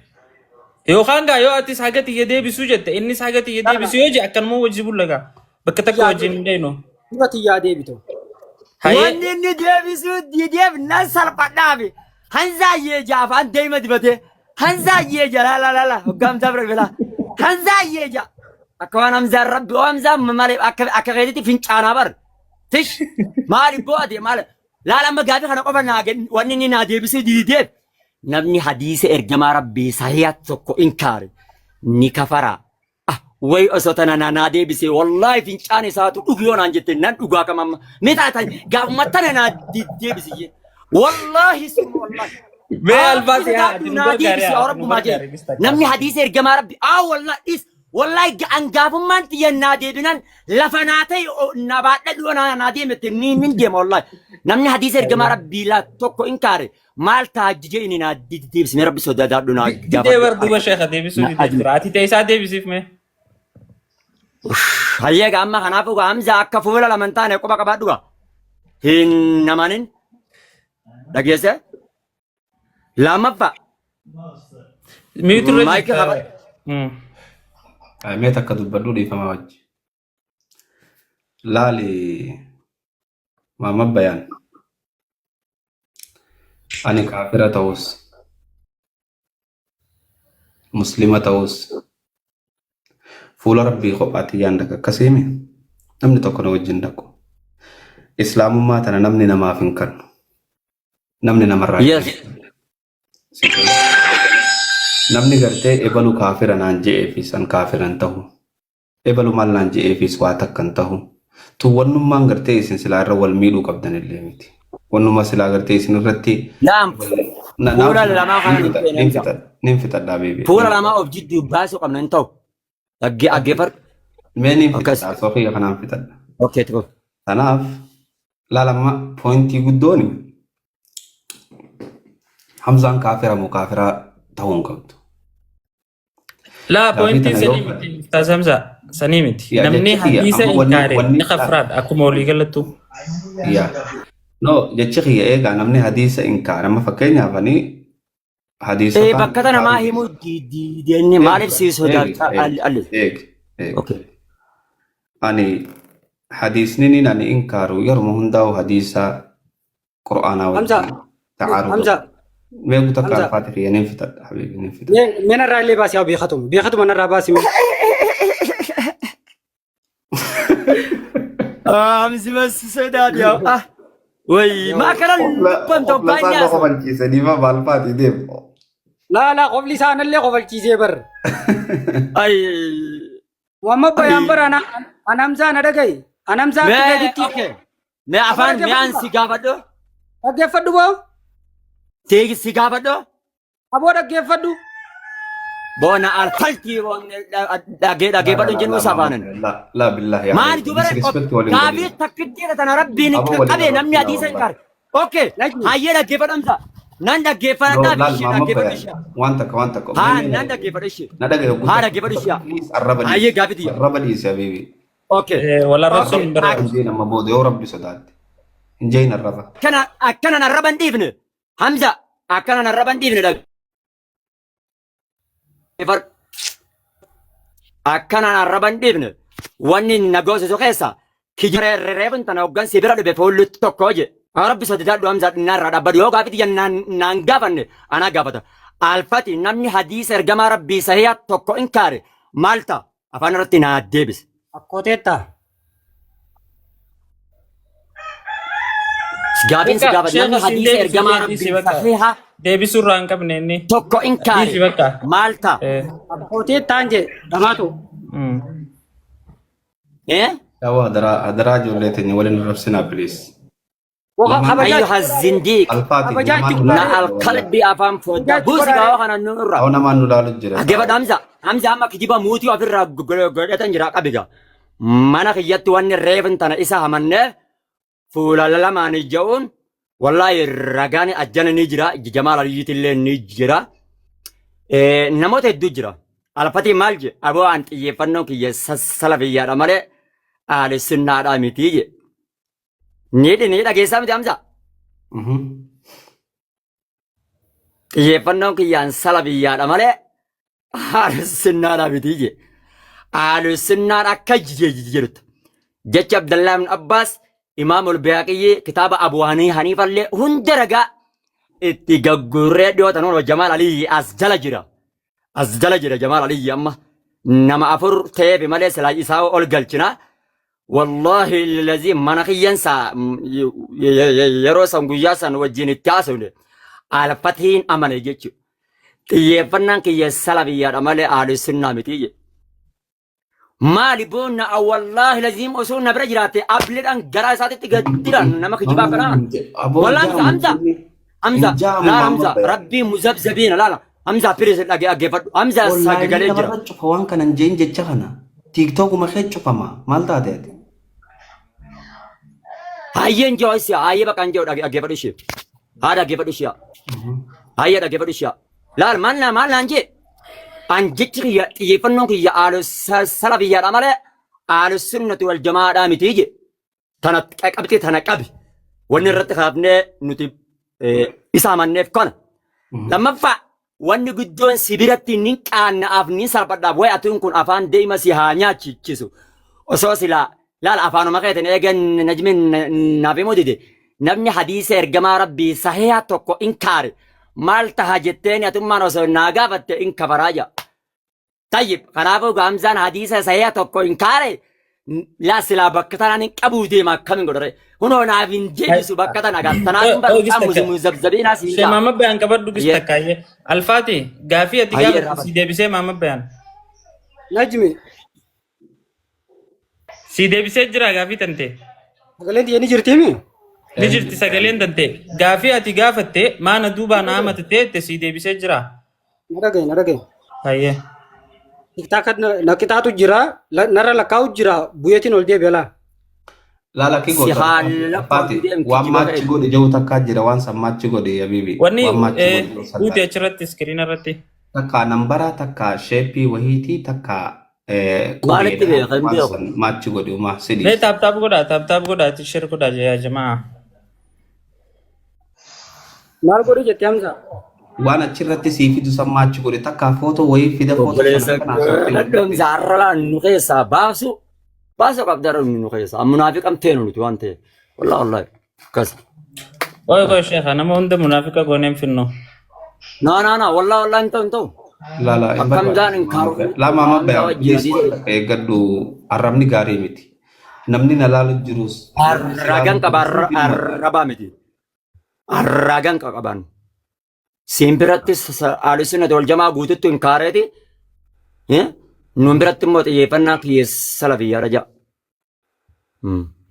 Speaker 1: Yookaan gaa yoo atis haga tiyya deebisuu jette innis haga tiyya deebisuu yoo je akkanuma wajji bulla gaa. Bakka takka wajjin hin deenu.
Speaker 2: Dura tiyyaa deebitu.
Speaker 1: Hayyee
Speaker 3: Wanni inni deebisuu dideef nan salphadhaafi. Hanzaayyee jaa afaan deema dibatee. Hanzaayyee jaa laa laa laa laa hoggaa Hamzaa bira bilaa. Hanzaayyee jaa. Akka waan Hamzaan rabbi oo Hamzaan malee akka akka keetitti fincaanaa bar. Tish maali bo'ate maali. Laal amma gaafii kana qofa naa wanni inni naa deebisuu dideef namni hadiisa ergamaa rabbii sahiha tokko inkaare ni kafara. Ah, way osoo tana naa naa deebisee wallaahi fincaan isaatu dhugi yoo naan jette nan dhugaa kam amma. Mee taatan gaafuma tana naa deebisi jee. Wallaahi summa wallaahi.
Speaker 1: Mee
Speaker 3: Haa rabbi
Speaker 1: albaasi haa ati
Speaker 3: sodaadhu
Speaker 1: nu
Speaker 3: naa
Speaker 1: gargaari
Speaker 3: deebisi
Speaker 1: haa
Speaker 3: yaa
Speaker 1: ati nu
Speaker 3: rabbumaa jee.
Speaker 1: gargaari bista
Speaker 3: Namni
Speaker 1: kaasa.
Speaker 3: hadiisa ergamaa rabbi aa wallaahi dhis wallaahi an gaafummaan tiyya naa deebinan lafa naa ta'e na baadhadhu yoo naa deemette ni nin deema wallaahi. Namni hadiisa ergamaa rabbii laa tokko inkaare maal taajjijee inni naa deebisne rabbi sodaadhu naa
Speaker 1: Didee
Speaker 3: gaafadhu
Speaker 1: bar duuba
Speaker 3: harka
Speaker 1: sheekha deebisuu
Speaker 3: na
Speaker 1: didee
Speaker 3: ajme.
Speaker 1: jira. Ati ta'e isaa deebisiif mee.
Speaker 3: Hayyee gaa amma kanaafuu gaa Hamzaa akka fuula lama hin taane quba qabaadhu gaa. Hin namanin dhageesse. Lammaffaa
Speaker 1: Mute irra
Speaker 3: maayikii
Speaker 1: jirta.
Speaker 3: qaba.
Speaker 4: Mee takka dubbadhu dhiifama wajji. Laali Maamad Bayaan. Ani kaafira ta'us muslima ta'us fuula rabbii kophaatti yaan dhaqa akkasiimi namni tokko na wajjin dhaqu. Islaamummaa tana namni namaaf hin kennu. Namni namarraa hin kennu. Namni gartee ebalu kaafira naan je'ee fi san kaafira hin ta'u. Ebalu maal naan je'eefis waa takka hin tahu. Tun wannummaan gartee isin silaa irra wal miidhuu qabdan illee miti. Wannuma silaa gartee isin irratti
Speaker 3: Laam
Speaker 4: na
Speaker 3: fuula
Speaker 4: naan fixadha
Speaker 3: lamaa kana
Speaker 4: nin
Speaker 3: hin
Speaker 4: fixadha
Speaker 3: feene
Speaker 4: nin
Speaker 3: Hamza.
Speaker 4: fixadha nin fixadha baby
Speaker 3: Fuula
Speaker 4: nin
Speaker 3: lamaa of jidduu baasuu qabna hin ta'u. Dhaggee dhaggeeffadhu.
Speaker 4: mee nin
Speaker 3: Akkas.
Speaker 4: fixadha soo kiyya kanaan fixadha.
Speaker 3: Okay tuko.
Speaker 4: Tanaaf laalamma pointii guddooni Hamzaan kaafira moo kaafiraa ta'uu hin qabdu.
Speaker 1: Laa
Speaker 4: Gaafii
Speaker 1: pointiin
Speaker 4: tana yoo
Speaker 1: sanii miti Ustaaz Hamza sanii miti.
Speaker 4: yaa
Speaker 1: Namni
Speaker 4: jechi kiyya
Speaker 1: hadiisa
Speaker 4: amma wanni
Speaker 1: inkaare
Speaker 4: wanni
Speaker 1: ni kafraadha akkuma walii galattu.
Speaker 4: yaa no jechi kiyya eegaa namni hadiisa inkaare amma fakkeenyaaf ani
Speaker 3: Ee
Speaker 4: hadiisotaan
Speaker 3: bakka tana maa
Speaker 4: inkaaruu
Speaker 3: himuu diideenni
Speaker 4: eegi
Speaker 3: maaliif si
Speaker 4: eegi
Speaker 3: sodaachaa
Speaker 4: eegi
Speaker 3: alli alli.
Speaker 4: eegi eegi
Speaker 3: Okay.
Speaker 4: ani hadiisni nin ani inkaaru yeruma hundaa'u hadiisa qur'aanaa
Speaker 2: Hamza,
Speaker 4: wajjin ta'aaruda
Speaker 2: Hamza,
Speaker 4: mee guutuu akka
Speaker 2: Hamza.
Speaker 4: alfaati kiyya nin fixadha habiibi nin fixadha.
Speaker 2: Mee mee narraa illee baasi haa beekatuma. Beekatuma narraa baasi mee.
Speaker 3: Hamzi bas sodaat yaa. Ah. Way maa kana lubban
Speaker 4: Qofla
Speaker 3: tokko
Speaker 4: isaa
Speaker 3: inni
Speaker 4: na
Speaker 3: haasa'u.
Speaker 4: kofalchiisanii ma alfaati deemu.
Speaker 2: Laa laa qofli isaa anallee kofalchiisee bar.
Speaker 3: Ay.
Speaker 2: Muhammad Bayaan
Speaker 3: Ay.
Speaker 2: bara ana an Hamzaa na dhaga'i. An Hamzaa akka
Speaker 3: Mee
Speaker 2: keetitti
Speaker 3: okay. Mee
Speaker 2: Aboo
Speaker 3: afaan mee an
Speaker 2: dhaggeeffadhu
Speaker 3: si gaafadhu.
Speaker 2: dhaggeeffadhu boo.
Speaker 3: Teegi si gaafadhu.
Speaker 2: Aboo dhaggeeffadhu.
Speaker 3: Boona alfaltii dhagee dhaggeeffadhu hin jennu isa afaanan.
Speaker 4: La la billahi
Speaker 3: Maal
Speaker 4: alayhi
Speaker 3: dubara
Speaker 4: disrespect waliin
Speaker 3: gaafii
Speaker 4: godhin.
Speaker 3: takkittiidha tana rabbiin
Speaker 4: Aboo waliin
Speaker 3: qabee namni
Speaker 4: arrabsinaa
Speaker 3: hadiisa hin
Speaker 4: wallahi.
Speaker 3: qaare. Okay
Speaker 2: Najmi.
Speaker 3: hayyee dhaggeeffadhu Hamza. Nan
Speaker 4: No
Speaker 3: dhaggeeffadhaa
Speaker 4: laal
Speaker 3: ishee
Speaker 4: maamma
Speaker 3: dhaggeeffadhu
Speaker 4: bayaan
Speaker 3: ishee.
Speaker 4: waan takka waan takka
Speaker 3: Haa
Speaker 4: mee mee
Speaker 3: nan dhaggeeffadhu ishee.
Speaker 4: na dhagaye hogguu
Speaker 3: Haa
Speaker 4: takka
Speaker 3: dhaggeeffadhu ishee.
Speaker 4: please arraba
Speaker 3: Hayyee
Speaker 4: dhiisi
Speaker 3: gaafii tiyya.
Speaker 4: arraba dhiisi habiibi.
Speaker 3: Okay.
Speaker 1: Wal arrabsuun
Speaker 3: Okay.
Speaker 1: hin barbaachisu.
Speaker 4: Hin jeen amma booda yoo rabbi sodaatte hin jeen arraba.
Speaker 3: Akkana akkanan arraba hin dhiifne. Hamza akkanan arraba hin dhiifne dhaggeeffadhu. Akkanan arraba hin dhiifne. Wanni na goosisu keessa kijireerreefin tana hoggansi bira dhufe fuulli tokko je. Rabbi sodaadhu Hamza narraa dhaabbadhu yoo gaafii tiyya naan gaafanne anaa gaafata. Alfati namni hadiisa ergamaa rabbii sahiha tokko inkaare maal ta'a? Afaan irratti naa deebise.
Speaker 2: Akkooteetta.
Speaker 3: Gaafiin si
Speaker 1: Bakka
Speaker 3: gaafadhu namni
Speaker 1: sheekha siin
Speaker 3: hadiisa
Speaker 1: deebisuu
Speaker 3: ergamaa
Speaker 1: dhiisi
Speaker 3: rabbii
Speaker 1: bakka.
Speaker 3: sahiha
Speaker 1: Deebisuu irraa hin qabne inni.
Speaker 3: tokko inkaare
Speaker 1: Dhiisi bakka.
Speaker 3: maal ta'a?
Speaker 1: Eh.
Speaker 2: Akkooteettaan jee dhamaatu.
Speaker 3: Eh?
Speaker 4: Yawa hadaraa hadaraa ijoollee teenya waliin arrabsinaa please.
Speaker 2: Woka
Speaker 4: Lamaan
Speaker 2: kabajaa
Speaker 3: Ayyuha zindiiq
Speaker 4: alfaati
Speaker 2: kabajaa
Speaker 4: namaan
Speaker 2: itti
Speaker 4: nu
Speaker 3: na
Speaker 4: laalu jira wallahi.
Speaker 3: alkalbi afaan
Speaker 2: kabajaa
Speaker 3: foddaa
Speaker 2: itti
Speaker 3: buusi
Speaker 2: godhaa
Speaker 3: gaawaa kana nu irraa.
Speaker 4: Awwa namaan nu laalu jira
Speaker 3: Dhaggeeffadhu
Speaker 4: sa'a.
Speaker 3: Hamza. Hamza amma kijiba muutii ofirraa godhatan jira qabiga. Mana kiyyatti wanni reefin tana isa hamannee fuula lamaan ija'uun wallaahi ragaan ajjana ni jira jamaal aliyyiitillee ni jira. Namoota hedduu jira. Alfatii maal je aboo an xiyyeeffannoon kiyya salafiyyaadha malee ahli sunnaadhaa miti je. Ni dhageessaa miti Hamza. Xiyyeeffannoon kiyyaan salafiyyaadha malee ahli sunnaadhaa miti je. Ahli sunnaan akka jedhutti. Jecha Abdallaa ibn Abbaas Imaamul Bayhaqiyyi kitaaba Abu Haniifallee hunda ragaa itti gaggurree dhiyootan hundi Jamaal Aliyyi as jala jira. As jala jira Jamaal Aliyyi amma nama afur ta'eef malee silaa isaa ol galchina. Wallaahi lazii mana kiyyansa yeroo san guyyaa san wajjin itti haasofne alfatiin amane jechuudha. Xiyyeeffannaan kiyya salafiyyaadha malee ahli sunnaa miti jedhe. Maali boonna wallaahi laziim osoo na bira jiraate ableedhaan garaa isaatitti gaddira nama kijibaa kanaa.
Speaker 4: Aboo
Speaker 3: Wallaahi
Speaker 4: jaamu
Speaker 3: Hamza Hamza
Speaker 4: hin jaamu
Speaker 3: laala
Speaker 4: maamma
Speaker 3: Hamza
Speaker 4: bayaan.
Speaker 3: rabbii muzabzabiina laala Hamza piris dhage dhaggeeffadhu Hamza
Speaker 4: Onlaayinii
Speaker 3: sagalee jira.
Speaker 4: namarra cufa waan kana hin jeen jecha kana. Tiiktookuma kee cufama maal taate ati?
Speaker 3: Hayyeen jiru ishee hayyee bakka hin jiru dhaggeeffadhu ishee haa dhaggeeffadhu ishee hayyee dhaggeeffadhu ishee laal maal naa maal naan jee an jechi kiyya xiyyeeffannoon kiyya aalu salafiyyaadha malee Ahlusunnati wal jamaadhaa miti je. Tana qabxii tana qabi. Wanni irratti kaafnee nuti isa amanneef kana. Lammaffaa wanni guddoon si biratti nin qaanna'aaf nin salphadhaaf wayi atuun kun afaan deema si haa nyaachichisu. Osoo silaa laala afaanuma keetiin eegan najmin naaf himuu dide namni hadiisa ergamaa rabbii sahiha tokko in kaare maal taha jetteen atummaan osoo naa gaafatte in kafaraa jaa. Tayyib kanaafuu Hamzaan hadiisa sahiha tokko hin kaare laa silaa bakka tanaan hin qabuu deema akkamiin godhare hunoo naaf hin deebisu bakka tana gaa tanaaf hin
Speaker 1: Gis
Speaker 3: barbaadu
Speaker 1: takka.
Speaker 3: muzabzabiinaa siin
Speaker 1: Shee
Speaker 3: gaa.
Speaker 1: maama bayaan qabadhu gis
Speaker 3: Hayyee.
Speaker 1: takka hayyee. Alfaati gaafii ati
Speaker 3: Hayyee irraa
Speaker 1: gaafatte
Speaker 3: bada.
Speaker 1: si deebisee maama bayaan.
Speaker 2: Najmi
Speaker 1: Si deebisee jira gaafii tante.
Speaker 2: sagaleen tiyya ni jirtiimi?
Speaker 1: Ni jirti sagaleen tante. Gaafii ati gaafatte maana duubaa na amate teette si deebisee jira.
Speaker 2: Na dhagaye na dhagaye.
Speaker 1: Hayyee.
Speaker 2: Tiktaaka na qixaatu jira narra lakkaa'u jira bu'eetiin ol deebi'a laa.
Speaker 4: Laala kee
Speaker 3: Si
Speaker 4: goota
Speaker 3: haa
Speaker 4: Faati
Speaker 3: lakkooftu deemti
Speaker 4: waan
Speaker 3: kijiba
Speaker 4: maachi
Speaker 3: ta'e.
Speaker 4: godhe jiru takkaa jira waan san maachi godhe habibi
Speaker 1: Wanni
Speaker 4: waan maachi godhe jiru san
Speaker 1: guute
Speaker 4: laala.
Speaker 1: achirratti iskiriina irratti.
Speaker 4: Takka nambaraa takka sheeppii wahiitii takka
Speaker 3: Maalitti
Speaker 4: qubeedha
Speaker 3: beeka hin
Speaker 4: waan
Speaker 3: beeku.
Speaker 4: san maachi godhe umaa si
Speaker 1: Mee
Speaker 4: dhiisa.
Speaker 1: taap taap godhaa taap taap godhaa share godhaa yaa jamaa.
Speaker 2: Maal godhi jette Hamza?
Speaker 4: Waan achirratti sii fidu san maachi godhe takka footoo wayii fida footoo sana
Speaker 3: Obboleessa
Speaker 4: akkana haasofte
Speaker 3: dhadhoon zaarralaa nu keessaa baasu baasu qabda nu keessaa munaafiqam teenu nuti waan ta'eef wallahi wallahi akkas.
Speaker 1: Qoy qoy sheekha nama hunda munaafiqa gooneen finno.
Speaker 3: Na na na wallahi wallahi hin ta'u hin ta'u.
Speaker 4: Laala hin
Speaker 3: Akkam jaan
Speaker 4: barbaachisu
Speaker 3: hin kaaru
Speaker 4: Lama amma
Speaker 3: Hamza
Speaker 4: bayaan
Speaker 3: wajjin
Speaker 4: please
Speaker 3: hadiisa
Speaker 4: waan takka eeggadhu arrabni gaarii miti. Namni na laalu jirus namni si laalu
Speaker 3: arragan qaba
Speaker 4: jirus hundinuu na laala.
Speaker 3: arrabaa miti. Arragan qaban. Siin biratti ahlusunnati wal jamaa guututti hin kaareeti. Nuun biratti immoo xiyyeeffannaa kiyya salafiyyaadha ja'a.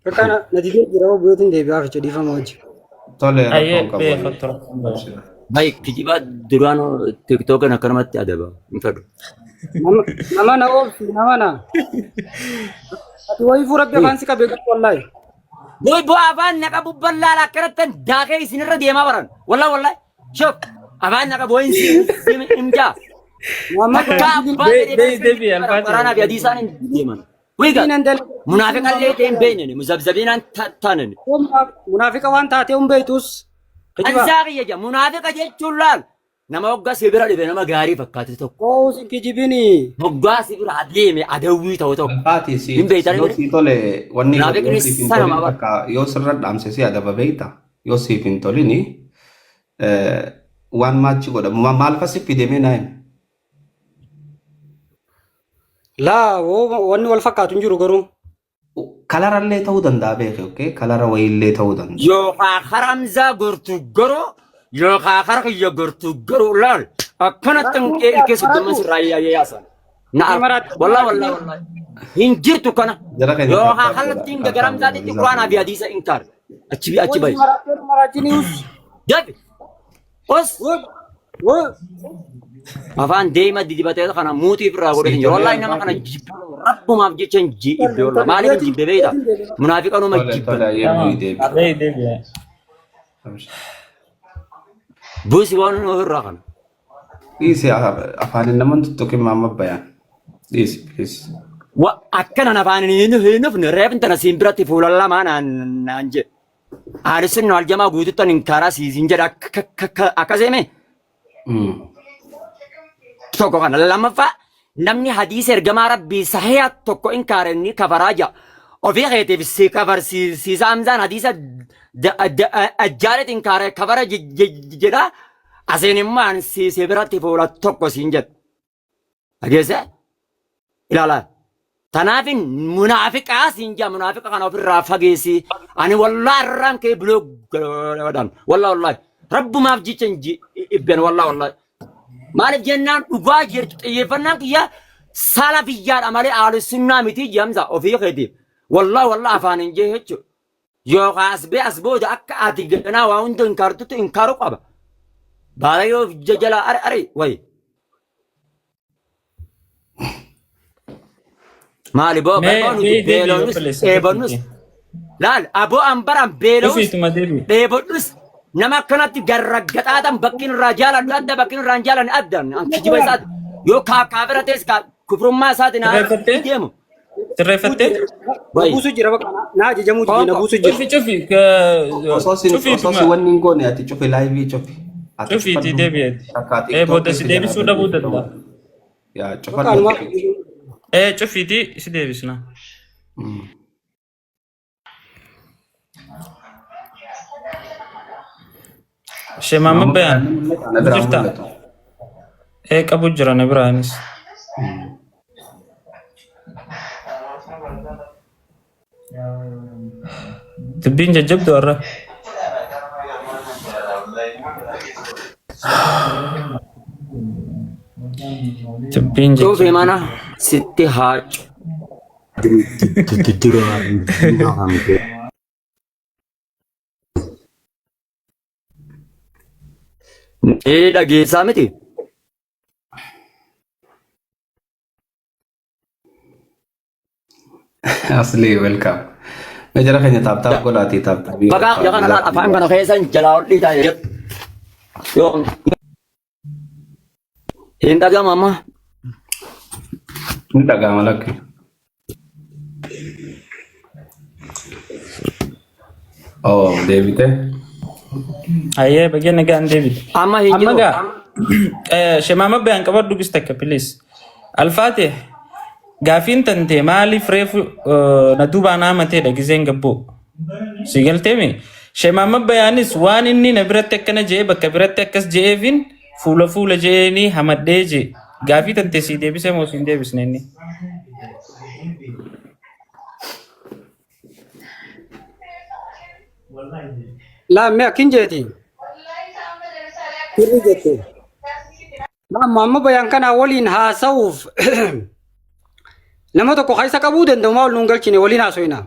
Speaker 2: Bakka na didee jira bu'eetiin deebi'aaf jechuudha dhiifama wajji.
Speaker 4: Tole
Speaker 1: Hayyee
Speaker 4: rakkoon qabu.
Speaker 1: beefa tura.
Speaker 3: Bay kijiba duraan tiktookan akkanumatti adaba hin fedhu.
Speaker 2: Nama na oolchi nama na. Ati wayii fuula rabbi afaan si qabee qabu wallaahi.
Speaker 3: Boy bu'aa afaan naqa bubballaala akkanatti daakee isinirra deemaa baran. Wallahi wallahi. Shop afaan naqa booyin himjaa.
Speaker 2: Muhammad
Speaker 3: Takka abbaa fedhe
Speaker 1: Deebi deebi alfaati.
Speaker 3: waraanaa fi adii isaan hin deeman. Wiiga
Speaker 2: Diinan dalagu.
Speaker 3: munaafiqallee ta'e hin beekne muzabzabiinaan taanan.
Speaker 2: Munaafiqa waan taatee hin beektus. Kijiba.
Speaker 3: Ansaa kiyya jaa munaafiqa jechuun laal nama hoggaa si bira dhufe nama gaarii fakkaate tokko
Speaker 2: Koo sin kijibini.
Speaker 3: hoggaa si bira adeeme adawwii ta'u tokko
Speaker 4: Alfaati si
Speaker 3: hin beektani
Speaker 4: yoo
Speaker 3: miti.
Speaker 4: sii tole wanni godhu yoo
Speaker 3: Munaafiqni
Speaker 4: siif hin
Speaker 3: sana
Speaker 4: tolin
Speaker 3: ma bara.
Speaker 4: takka yoo sirra dhaamse si adaba beekta yoo siif hin tolini waan maachi godhamu maal fa si fide mee naa himi.
Speaker 2: Laa wanni wal fakkaatu hin jiru garuu.
Speaker 4: Kalarallee ta'uu danda'a beeke okay kalara wayiillee ta'uu danda'a.
Speaker 3: Yookaan haramzaa gortu garuu yookaan hara kiyya gortu garuu laal akkanatti hin ilkee soddoma sirraa yaayaasan. Na wallah wallah wallah hin jirtu kana
Speaker 4: Jara keenya
Speaker 3: yookaan
Speaker 4: taap taap godha
Speaker 3: kallattiin
Speaker 4: taap taap godha
Speaker 3: gagaramzaatitti
Speaker 4: gizaa
Speaker 3: quraanaa fi
Speaker 4: keenya.
Speaker 3: hadiisa hin kaar achi achi bahi.
Speaker 2: Maraachini us.
Speaker 3: Dafi os afaan deema didibatee kana muutii irraa
Speaker 4: Sii
Speaker 3: godhee jira.
Speaker 4: tolee
Speaker 3: Wallahi nama kana
Speaker 4: alfaati.
Speaker 3: jibbu rabbumaaf jecha hin jibbe wallahi maaliif hin jibbe beekta munaafiqanuma
Speaker 4: Tole
Speaker 3: jibba.
Speaker 4: tole ayyee bu'ii deebi.
Speaker 1: Deebi deebi.
Speaker 3: Buusi waan ofirraa kana.
Speaker 4: Dhiisi afaan naman tuttuqin maama bayaan. Dhiisi please.
Speaker 3: Wa akkanan afaan hin dhufne reefin tana siin biratti fuula lamaa naan jedhe. Ahlusunna wal jamaa guututti hin karaa siin jedha akkas hime tokko kana lammaffaa namni hadiisa ergamaa rabbii sahiha tokko hin kaare inni kafaraa jira. Ofii keetiif si kafarsiisa Hamzaan hadiisa ajjaalet hin kaare kafara jedha. Asiin immoo an si biratti fuula tokko siin jedha. Dhageesse? Ilaalaa. Tanaafin munaafiqaa siin jaa munaafiqa kana ofirraa fageessi. Ani wallaa irraan kee biloo godhan. Wallaa wallaahi. Rabbumaaf jecha hin ibben wallaa wallaahi. Maaliif jennaan dhugaa jirtu xiyyeeffannaan kiyya salafiyyaadha malee ahlusunnaa miti jamsa ofii keetiif. Wallaa wallaa afaan hin jee jechuudha. Yookaan as bee as booda akka ati ganaa waa hunda hin kaartutti hin kaaru qaba. Baala yoo jala ari ari wayi. Maali boo
Speaker 1: Mee
Speaker 3: boo nuti
Speaker 1: deebi
Speaker 3: beelofnus
Speaker 1: obboleessa
Speaker 3: dheebonnus
Speaker 1: keetii.
Speaker 3: laal aboo an baran beela'us
Speaker 1: Dhufiituma deebi.
Speaker 3: dheebodhus nama akkanatti garraggaxaatan bakki irraa jaaladhu adda bakki irraa hin jaalanne adda an kijiba isaati yoo kaafira ta'es kufrummaa isaatiin haa
Speaker 1: Sirreeffattee?
Speaker 3: deemu.
Speaker 1: Sirreeffattee?
Speaker 2: Na
Speaker 3: Wayi.
Speaker 2: buusu jira bakka na ajajamuu jira na buusu jira.
Speaker 1: Cufi cufi
Speaker 4: Osoo si
Speaker 1: cufi
Speaker 4: osoo si wanni hin goone ati cufi live cufi. Ati
Speaker 1: cufiitii
Speaker 4: cufadhu.
Speaker 1: deebi'eeti.
Speaker 4: Takka
Speaker 1: Ee booda
Speaker 4: TikTok
Speaker 1: si
Speaker 4: si jalaa
Speaker 1: deebisuu dhabuu danda'a.
Speaker 4: Yaa
Speaker 2: Bakka
Speaker 4: cufadhu
Speaker 2: anumaa
Speaker 4: ati cufi.
Speaker 1: Ee cufiitii si deebisna. Shemaama
Speaker 4: Maamma
Speaker 1: bayaan
Speaker 4: bayaan ni mul'ata na biraa
Speaker 1: jirta.
Speaker 4: mul'atu.
Speaker 1: Ee qabu jira na biraanis. Dubbiin jajjabdu har'a. Dubbiin
Speaker 3: Cufi
Speaker 1: jajjabdu.
Speaker 3: mana sitti haa Ni dhageessaa miti.
Speaker 4: Asli welcome. Mee jara keenya tap tap godhaatii tap tapii
Speaker 3: Bakka
Speaker 4: godhaa.
Speaker 3: yakana laal afaan kana keessan jalaa ol dhiitaa jedhu. Yoo hin dhaga'amu amma.
Speaker 4: Ni dhaga'ama lakki. Oh deebite.
Speaker 1: Ayyee baga nagaan deebite.
Speaker 3: Amma hin
Speaker 1: Amma
Speaker 3: jiru.
Speaker 1: gaa shemaama bayaan qabadhu bis takka please. Alfaate gaafiin tante maaliif reefu na duubaan haamateedha gizeen gabboo. Si galteemi? Shemaama bayaanis waan inni na biratti akkana je'ee bakka biratti akkas je'eefin fuula fuula je'eenii hamadhee je'e. Gaafii tante sii deebisee moo siin deebisne inni?
Speaker 2: Laammee akkin jeeti. Sirrii jette. Laamma amma bayaan kanaa waliin haasa'uuf nama tokko keessa qabuu danda'u maa ol nuun galchine waliin haasofina.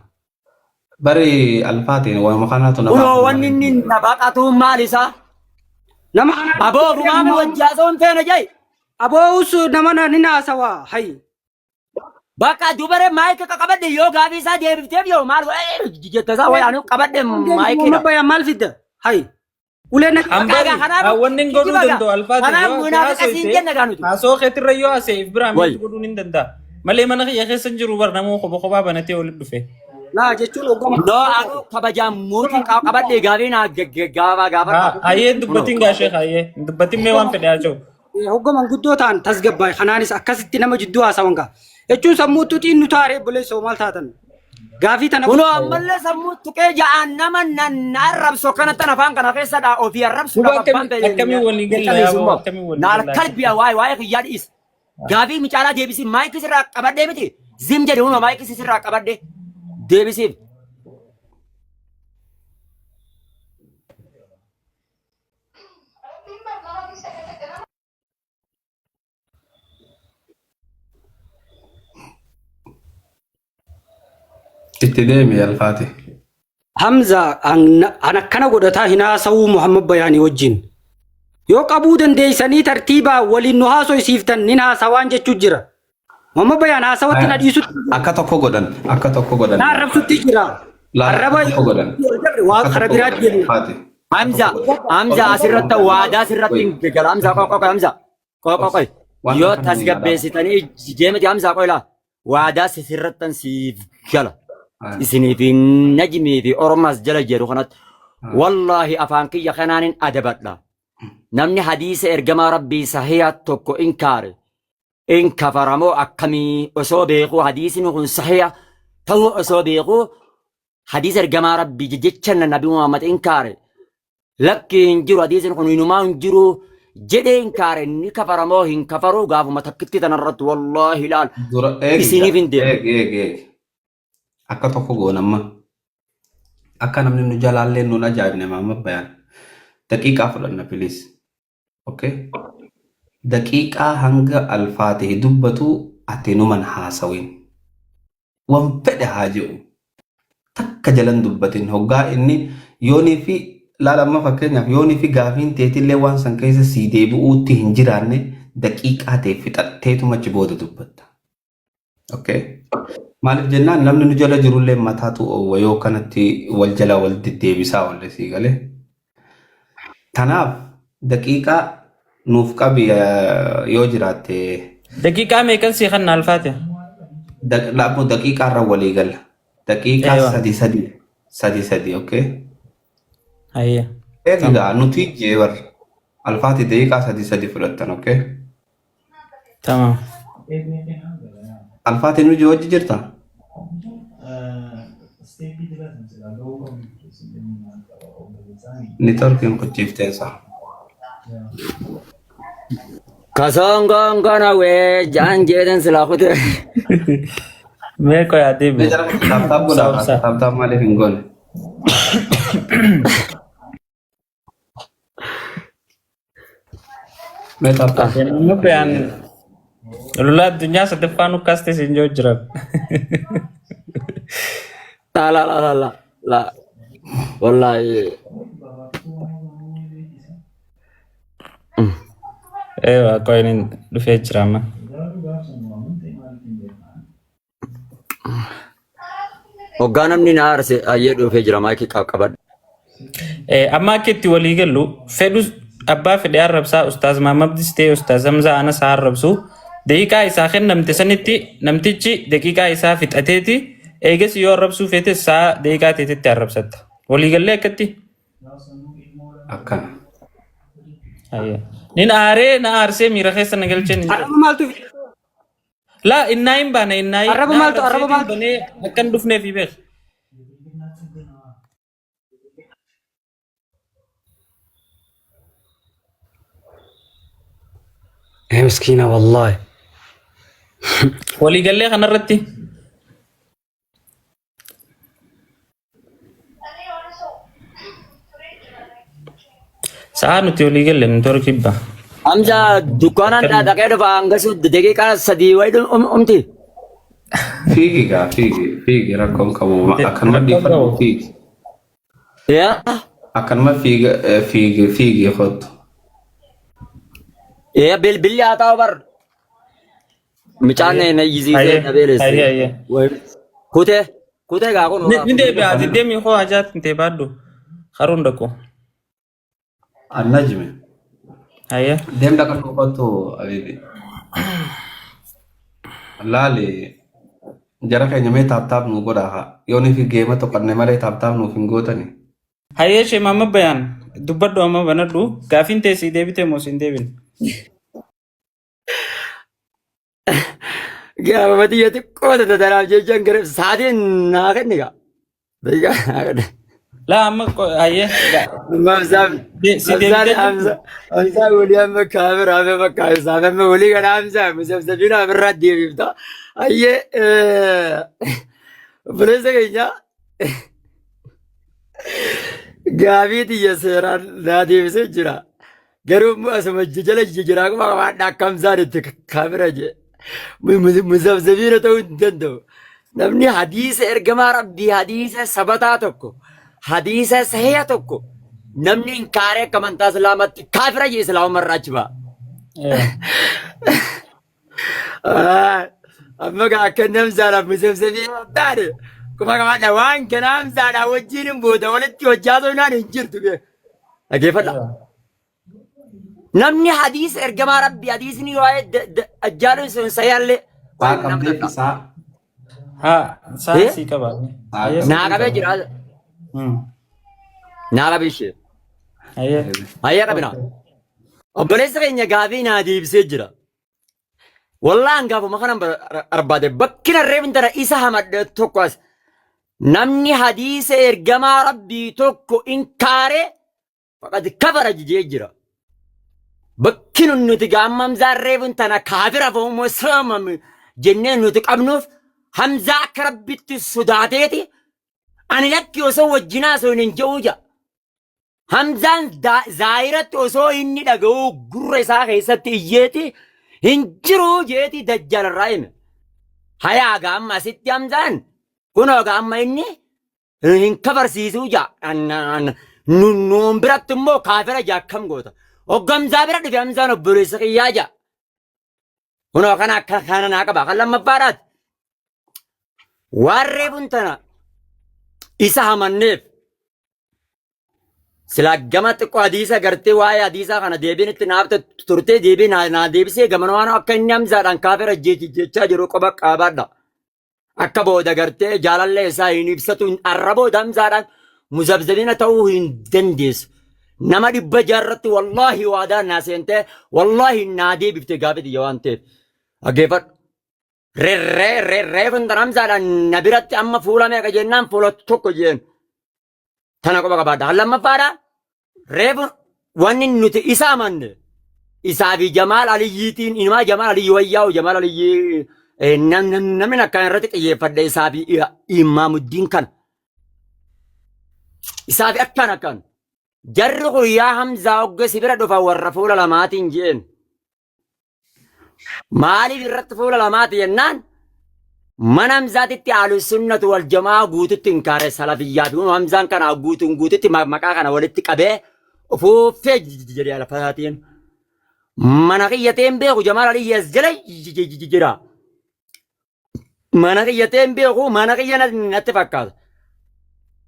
Speaker 4: Bari alfaatiin waanuma kanaatu nama
Speaker 3: Kunoo wanni inni na baqatu maal isaa?
Speaker 2: Nama kana
Speaker 3: Aboo rumaami wajji haasa'uun feena jee.
Speaker 2: aboos nama na ni haasawaa hayi.
Speaker 3: Bakka dubare maayika qabadhe yoo gaafii isaa deebifteef yoo maal jette isaa wayi anu qabadhe
Speaker 2: Amma
Speaker 3: maayikidha.
Speaker 2: bayaan maal fidda hayi. Ulee na
Speaker 1: Hambari
Speaker 3: Bakka kanaaf
Speaker 1: wanni hin godhuu
Speaker 3: kijiba gaa.
Speaker 1: danda'u alfaate
Speaker 3: Kanaaf
Speaker 1: yoo ati
Speaker 3: munaafiqa siin
Speaker 1: haasoyte
Speaker 3: jenna gaa nuti.
Speaker 1: haasoo keetirra yoo haasa'e if biraa
Speaker 3: Wayi.
Speaker 1: miitu godhuun hin danda'a. Malee mana kiyya keessa hin jiru bar namuu kopha kophaa banatee olitti dhufe.
Speaker 2: laa jechuun hoggama.
Speaker 3: No anu kabajaan muutii qabadhe gaafii naa gaafa gaafadha.
Speaker 1: Hayyee hin dubbatin gaa sheekh hayyee hin dubbatin mee waan fedhe haa jiru.
Speaker 2: Hoggaman guddoo ta'an tasgabbaa'e kanaanis akkasitti nama jidduu haasawan gaa. Jechuun sammuu xuxiin nu taaree obboleessoo maal taatan? Gaafii tana
Speaker 3: Kunoo ammallee sammuu tuqee ja'aan nama nan arrabsu akkanattan afaan kana keessadha ofii arrabsu
Speaker 1: Duuba akkamiin walii galla yaaboo akkamiin walii
Speaker 3: Naal
Speaker 1: galla.
Speaker 3: kalbiya waa'ee waa'ee kiyyaa dhiis. Gaafii micaalaa deebisii maayikii sirraa qabadhee miti. Zim jedhe hunuma maayikii sirraa qabadhee deebisiif.
Speaker 4: Itti deemi alfaati.
Speaker 2: Hamza an akkana godhataa hin haasa'uu Muhammad Bayaanii wajjin. Yoo qabuu dandeessanii tartiibaa waliin nu haasoysiiftan nin haasawaan jechuu jira. Muhammad Bayaan haasawatti na dhiisutti
Speaker 4: Akka tokko godhan akka tokko godhan.
Speaker 2: na arrabsutti jira.
Speaker 4: Laala
Speaker 2: Arraba
Speaker 4: akka tokko godhan.
Speaker 2: waa
Speaker 4: Akka
Speaker 2: kara
Speaker 4: tokko
Speaker 2: biraa
Speaker 4: godhan
Speaker 2: jenna.
Speaker 4: alfaati.
Speaker 3: Hamza Hamza asirratti waadaa asirratti hin gala Hamza qoy qoy Hamza qoy qoy qoy
Speaker 4: Waan
Speaker 3: yoo
Speaker 4: akka hin
Speaker 3: tasgabbeessitanii deemti Hamza qoy laa waadaa sisirrattan siif gala. Isinii fi najmii fi ormaas jala jedhu kanatti wallaahi afaan kiyya kanaanin adabadha. Namni hadiisa ergamaa rabbii sahiha tokko inkaare in kafaramoo akkamii osoo beekuu hadiisni kun sahiha ta'uu osoo beekuu hadiisa ergamaa rabbii jecha nabi Muhammad inkaare lakki hin jiru hadiisni kun hinumaa hin jiru jedhee inkaare ni kafaramoo hin kafaruu gaafuma takkitti tanarratti wallaahi laal
Speaker 4: Dura eegi
Speaker 3: isiniif hin deemu.
Speaker 4: eegi eegi eegi. Akka tokko goona amma. Akka namni nu jalaallee nun ajaa'ibne maamma bayaan. Daqiiqaa fudhanna please. Okay? Daqiiqaa hanga alfaatee dubbatu ati numan haasawin. Wan fedhe haa jedhu. Takka jalan dubbatin hoggaa inni yoonii fi laala amma fakkeenyaaf yoonii fi gaafiin teetillee waan san keessa sii deebi'uutti hin jiraanne daqiiqaa ta'e fixatteetuma achi booda dubbatta. Okay? Maaliif jennaan namni nu jala jirullee mataatu oowwa yoo kanatti wal jala wal deddeebisaa oolle sii galee. Kanaaf daqiiqaa nuuf qabi yoo jiraatte
Speaker 1: Daqiiqaa meeqan sii kanna alfaate?
Speaker 4: Laapmoo daqiiqaa irra walii galla. Daqiiqaa
Speaker 1: Eewa.
Speaker 4: sadi sadi sadi sadi okay.
Speaker 1: Hayyee.
Speaker 4: Egaa nuti jee bar alfaati daqiiqaa sadi sadi fudhattan okay.
Speaker 1: Tamam.
Speaker 4: Alfaati nuti wajji jirta? Niitoorkiin kuchiifteensa.
Speaker 3: Kasongoon kana wee jaan jeetan silaa kute.
Speaker 1: Mee qoyaa
Speaker 4: Mee
Speaker 1: deebi'u.
Speaker 4: jara taap taap
Speaker 1: Obsa
Speaker 4: godhaa
Speaker 1: obsa.
Speaker 4: taap taap maaliif hin goone? Mee taap taap.
Speaker 1: Amma bayaan lola addunyaa sadaffaa nu kaaste siin jiru jiran.
Speaker 3: La la la la la la. Wallaahi.
Speaker 1: Eewa qoyin dhufee jira amma.
Speaker 3: Hoggaa namni na aarse ayyee dhufee jira maayikii qabadha.
Speaker 1: Amma akka itti walii gallu fedhu abbaa fedhe arrabsaa ustaaz Maamabdis ta'e ustaaz Hamzaa Anas haa arrabsu daqiiqaa isaa kennamte sanitti namtichi daqiiqaa isaa fixateeti eegas yoo arrabsuu feete saa daqiiqaa teetitti arrabsatta. Walii gallee akkatti?
Speaker 4: Akkana.
Speaker 1: Hayyee. Nin aaree na aarsee miira keessa na galchee nin jedhu.
Speaker 2: Arraba maaltu fide?
Speaker 1: Laa innaa hin baane innaa
Speaker 2: Arraba
Speaker 1: na
Speaker 2: maaltu arraba
Speaker 1: arrabseetiin
Speaker 2: maaltu
Speaker 1: banee akkan dhufneef beek.
Speaker 2: Eh miskiina wallahi.
Speaker 1: Waliigallee kanarratti Sa'a nuti olii galle nu toora kibba.
Speaker 3: Hamza dukkaanaan
Speaker 1: Akkanuma.
Speaker 3: dhaqee dhufa hangasu daqiiqaa sadii wayi dhumti.
Speaker 4: Fiigi gaa fiigi fiigi rakkoon qabu akkanuma
Speaker 1: Rakkoon
Speaker 4: dhiifadhu
Speaker 1: qabu.
Speaker 4: fiigi
Speaker 3: Yaa.
Speaker 4: akkanuma fiiga fiigi fiigi kottu.
Speaker 3: Yaa bilbilli haa ta'u bar. Mucaan na iyyisiisee
Speaker 1: Hayyee
Speaker 3: na beelesse.
Speaker 1: hayyee hayyee.
Speaker 3: Kutee kutee gaa kun
Speaker 1: Ni deebi'a ati deemi hoo hajaat hin ta'e baadhu. Haruun dhaqu.
Speaker 4: Annajmi
Speaker 1: Hayyee.
Speaker 4: deem dhaqadhu kottu abibi. Laali jara keenya mee taap taap nu godhaa haa yoon fi geema toqanne malee taap taap nuuf hin gootani.
Speaker 1: Hayyee shee maamma bayaan dubbadhu amma banadhu gaafiin ta'e sii deebite moo siin deebine.
Speaker 3: Gaafama xiyya xiqqoo tanaaf jechaan gara sa'aatiin naa kenni gaa. Beekaa naa kenni.
Speaker 1: Laa amma hayyee
Speaker 3: Hamzaan
Speaker 1: si
Speaker 3: Hamzaan
Speaker 1: deebitee jirti.
Speaker 3: Hamza Hamzaan walii amma kaamera amma bakka isaaf amma walii kana Hamzaa musabsabiin ofirraa deebifta. Hayyee obboleessa keenya gaafii xiyya seeraan naa deebisee jira. Garuu immoo asuma jala jiraa kuma qabaadha akka Hamzaan itti kaamera jee. Muzabzabiina ta'uu hin danda'u. Namni hadiisa ergamaa rabbii hadiisa sabataa tokko hadiisa sahiha tokko namni inkaaree akka amantaa islaamatti kaafira jee islaamummaa irraa achi ba'a. Amma gaa akka inni Hamzaadhaaf muzabzabiina taane kuma qabaadha waan kana Hamzaadhaan wajjin hin booda walitti hojjaa ta'uu hin jirtu. Dhageeffadha. Namni hadiisa ergamaa rabbii hadiisni waa'ee ajjaaluun sun sayaallee
Speaker 4: Saa
Speaker 3: waan nama
Speaker 4: qabdeef
Speaker 3: danda'a.
Speaker 4: isaa
Speaker 1: Haa saa
Speaker 3: Eh?
Speaker 1: sii qaba.
Speaker 4: saa
Speaker 1: Hayyee
Speaker 3: Naa
Speaker 1: sii
Speaker 3: qabee
Speaker 1: qaba.
Speaker 3: jira. Naa qabee ishee.
Speaker 1: Hayyee.
Speaker 3: Hayyee qabina. Obboleessa keenya gaafii naa deebisee jira. Wallaan gaafuma kanan barbaade bakki narreef intala isa hamadhe tokko as. Namni hadiisa ergamaa rabbii tokko inkaaree faqad kafara jijee jira. Bakki nun nuti gaamma Hamzaa reefun tana kaafira foommoo saamam jennee nuti qabnuuf Hamzaa akka rabbitti sodaateeti ani lakki osoo wajjin haasawin hin je'uu ja'a. Hamzaan zaahiratti osoo inni dhaga'uu gurra isaa keessatti iyyeeti hin jiruu jeeti dajjal irraa hime. Hayaa gaamma asitti Hamzaan kunoo gaamma inni hin kafarsiisuu jaa nuun biratti immoo kaafira jaa akkam goota. Hogga Hamzaa bira dhufe Hamzaan obboleessa kiyyaa jaa. Kunoo kana akka kana naa qaba. Kan lammaffaadhaati. Waan reefuun tana isa hamanneef silaa gama xiqqoo hadiisa gartee waa'ee hadiisaa kana deebiin itti naaf turtee deebii naa deebisee gamana waan akka inni Hamzaadhaan kaafira jechaa jiru qoba qabaadha. Akka booda gartee jaalallee isaa hin ibsatu arra booda Hamzaadhaan muzabzabina ta'uu hin dandeessu. Nama 600 irratti wallaahi waadaa naa seentee wallaahi naa deebifte gaafii tiyya waan ta'eef. Dhaggeeffadhu. Rerree rerree kun tan Hamzaadhaan na biratti amma fuula meeqa jennaan fuula tokko jeen. Tana qofa qabaadha. Kan lammaffaadha. Reefu wanni nuti isa amanne isaa fi Jamaal Aliyyiitiin inumaa Jamaal Aliyyi wayyaa'u Jamaal Aliyyi namni akkaan irratti xiyyeeffadhe isaa fi Imaamuddiin kana. Isaa fi akkaan akkaan. Jarri kun yaa Hamzaa hogga si bira dhufa warra fuula lamaatiin jeen. Maaliif irratti fuula lamaati jennaan mana Hamzaatitti Ahlusunnatu wal jamaa guututti hin kaare salafiyyaa fi Hamzaan kana guutuun guututti maqaa kana walitti qabee ufuuffee jedhee alfaatiin mana kiyyateen beeku Jamaal Aliyyi as jala jira. Mana kiyya ta'een beeku mana kiyya natti fakkaata.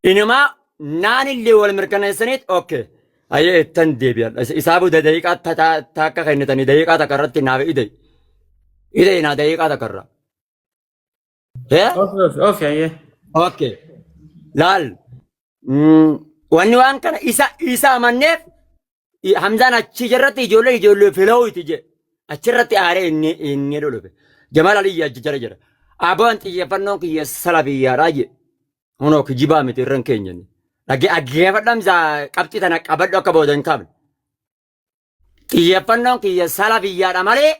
Speaker 3: Inumaa naan illee wal mirkaneessaniit okay. Ayyee ittan deebi'an. Isaa booda daqiiqaa takka kennitanii daqiiqaa takka irratti naaf idai. Idai naa daqiiqaa takka irra. Eh?
Speaker 1: Ofi ofi ofi ayyee.
Speaker 3: Okay. Laal. Wanni waan kana isa isa amanneef Hamzaan achi irratti ijoollee ijoollee filawuuti jedhe. Achirratti aaree inni inni dhulufe. Jamaal Aliyyi achi jala jira. Aboon xiyyeeffannoon kiyya salafiyyaadhaa jedhe. Hunoo kijibaa miti irra hin keenye. Dhaggeeffadhu Hamzaa qabxii tana qabadhu akka booda hin kaafne. Xiyyeeffannoon kiyya salafiyyaadha malee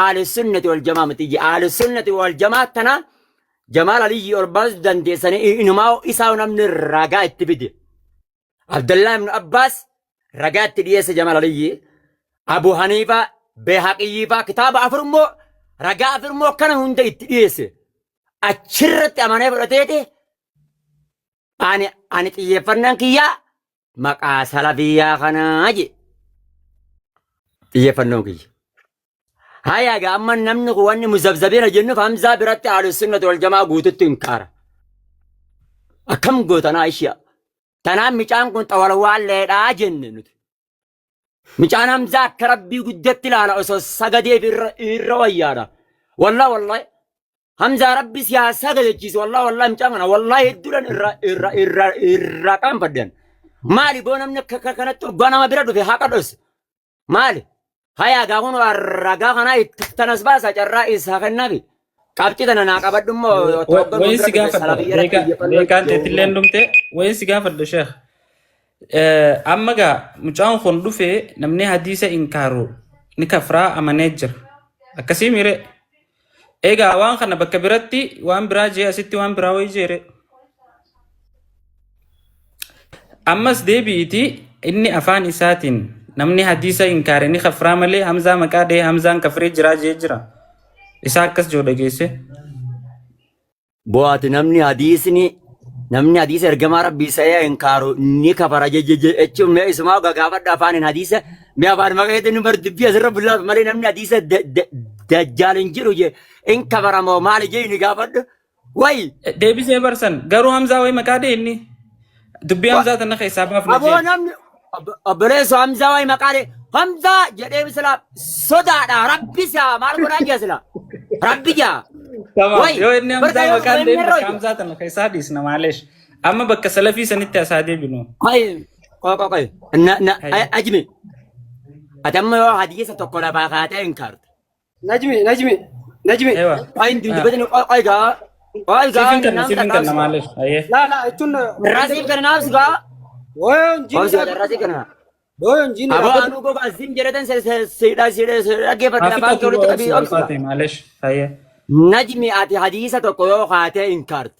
Speaker 3: Ahlu sunnati wal jamaa miti. Ahlu sunnati wal jamaa tana Jamaal Aliyyi ol baasuu dandeessanii inumaa isaa namni ragaa itti fide. Abdallaa ibn Abbaas ragaa itti dhiyeesse Jamaal Aliyyi. Abu Haniifaa, Beehaqiyyii faa kitaaba afur immoo ragaa afur immoo kana hunda itti dhiyeesse. Achirratti amanee fudhateeti ani ani xiyyeeffannaan kiyyaa maqaa salafiyyaa kanaa jedhe. Xiyyeeffannoon kiyya. Haya egaa amma namni kun wanni muzabzabiina jennuuf Hamzaa biratti ahlusunnati wal jamaa guututti hin kaara. Akkam gootanaa ishiya. Tanaan micaan kun xawalwaalleedhaa jenne nuti. Micaan Hamzaa akka rabbii guddatti ilaala osoo sagadeef irra irra wayyaadha. Wallah wallahi Hamzaa rabbi si haa sagadechiisu wallah wallahi micaan kana wallahi hedduudhaan irra irra irra irraa qaanfadhan. Maali boo namni akka kanatti urgaa nama bira dhufe haqa dhos. Maali? Hayaa gaa kun ragaa kanaa itti tanas baasa carraa isaa kennaafi. Qabxii tana naa qabadhu immoo toogga
Speaker 1: Wayin
Speaker 3: bira
Speaker 1: si
Speaker 3: dhufe
Speaker 1: gaafadha.
Speaker 3: salafiyya irratti xiyyeeffannoo
Speaker 1: Beekaan teetillee
Speaker 3: jiru.
Speaker 1: dhumte wayin si gaafadha sheekh. Amma gaa mucaan kun dhufee namni hadiisa inkaaru ni kafraa amanee jira. Akkasii miire. Egaa waan kana bakka biratti waan biraa jee asitti waan biraa wayii jeere. Ammas deebi'iti inni afaan isaatiin namni hadiisa inkaare ni kafraa malee Hamzaa maqaa dhahee Hamzaan kafree jiraa jee jira. Isaa akkas jiru dhageesse.
Speaker 3: Bo'aati namni hadiisni namni hadiisa ergamaa rabbii sa'ee inkaaru ni kafara jechuun mee isumaa gagaafadha afaaniin hadiisa mee afaan maqeetiin nu bar dubbii asirra bullaaf malee namni hadiisa dajjaal hin jedhu je in kafara moo maali jee ni gaafadhu wayi.
Speaker 1: Deebisee barsan garuu Hamzaa wayi maqaa dhahee inni dubbii Hamzaa tana keessaa baafna
Speaker 3: Aboo
Speaker 1: jee.
Speaker 3: namni obboleessoo Hamzaa wayi maqaa dhee Hamzaa jedhee sila sodaadha rabbi isaa maal godhaa jira sila rabbi jaa.
Speaker 1: Tamam.
Speaker 3: Wayi
Speaker 1: Yoo inni
Speaker 3: barka
Speaker 1: Hamzaa
Speaker 3: yoo
Speaker 1: maqaan
Speaker 3: inni
Speaker 1: dhahee
Speaker 3: irra
Speaker 1: bakka
Speaker 3: hojja.
Speaker 1: Hamzaa tana keessaa dhiisna maaleesh. Amma bakka salafii sanitti asaa deebinu.
Speaker 3: Qoy qoy qoy qoy na na
Speaker 1: Hayya.
Speaker 3: ajmi ati amma yoo hadiisa tokko lafaa kaatee hin kaarte.
Speaker 2: Najmi, Najmi, Najmi.
Speaker 1: Ewa.
Speaker 3: Qoy hin dubbatin qoy qoy gaa qoy
Speaker 1: Siif
Speaker 3: gaa
Speaker 1: hin kenna
Speaker 3: naam
Speaker 1: siif hin kenna
Speaker 3: takkaabsi.
Speaker 1: maaleesh. Hayyee.
Speaker 2: Laa laa jechuun
Speaker 3: Irraa siif kenna naaf gaa.
Speaker 2: Wayoon jiini
Speaker 3: Obsi irraa siif kenna.
Speaker 2: Wayoon jiini
Speaker 3: Aboo anuu gogaa zim jedhatan siidha siidha dhaggeeffadhe
Speaker 1: Haa
Speaker 3: afaan kee
Speaker 1: fixatu
Speaker 3: walitti qabii
Speaker 1: obsi
Speaker 3: obsi gaa.
Speaker 1: alfaate maaleesh. Hayyee.
Speaker 3: Najmi ati hadiisa tokko yoo kaatee hin kaarte.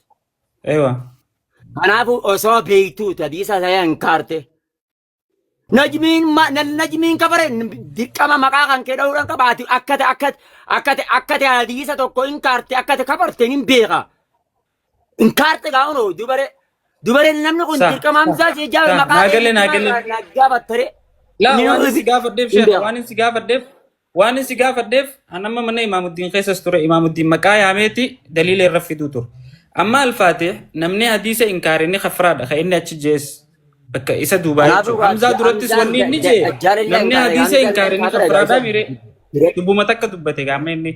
Speaker 1: Ewa.
Speaker 3: Kanaafuu osoo beektuuti hadiisa isaa hin kaarte. Najmiin ma- na- najmiin kafare dirqama maqaa kan kee dha'uudhaan qaba ati akka ta'e akka akka ta'e akka ta'e hadiisa tokko hin kaarte akka ta'e kafarte hin beeka. Hin kaarte gaa hunoo dubare dubare namni kun
Speaker 1: Sa.
Speaker 3: dirqama hamzaa si ijaabe
Speaker 1: Sa.
Speaker 3: maqaa
Speaker 1: Naa
Speaker 3: kee
Speaker 1: galee naa galee.
Speaker 3: gaafattare.
Speaker 1: Laa
Speaker 3: Inni
Speaker 1: waan si gaafadheef
Speaker 3: hin
Speaker 1: sheekh
Speaker 3: beeka.
Speaker 1: waan si gaafadheef waan si gaafadheef an amma mana Imaamuddiin keessas ture Imaamuddiin maqaa yaameeti daliila irra fiduu ture. Amma alfaate namni hadiisa inkaare ni kafraadha kan inni achi jees bakka isa duubaa
Speaker 3: Kanaafuu
Speaker 1: jechuudha. Hamzaa durattis
Speaker 3: Hamzaan
Speaker 1: wanni inni jee
Speaker 3: dajjaalillee
Speaker 1: namni
Speaker 3: hin kaane
Speaker 1: hadiisa
Speaker 3: Hamzaan
Speaker 1: inkaare ni
Speaker 3: kaafira
Speaker 1: kafraadha
Speaker 3: gaafisa.
Speaker 1: mire dubbuma takka dubbate gaama inni.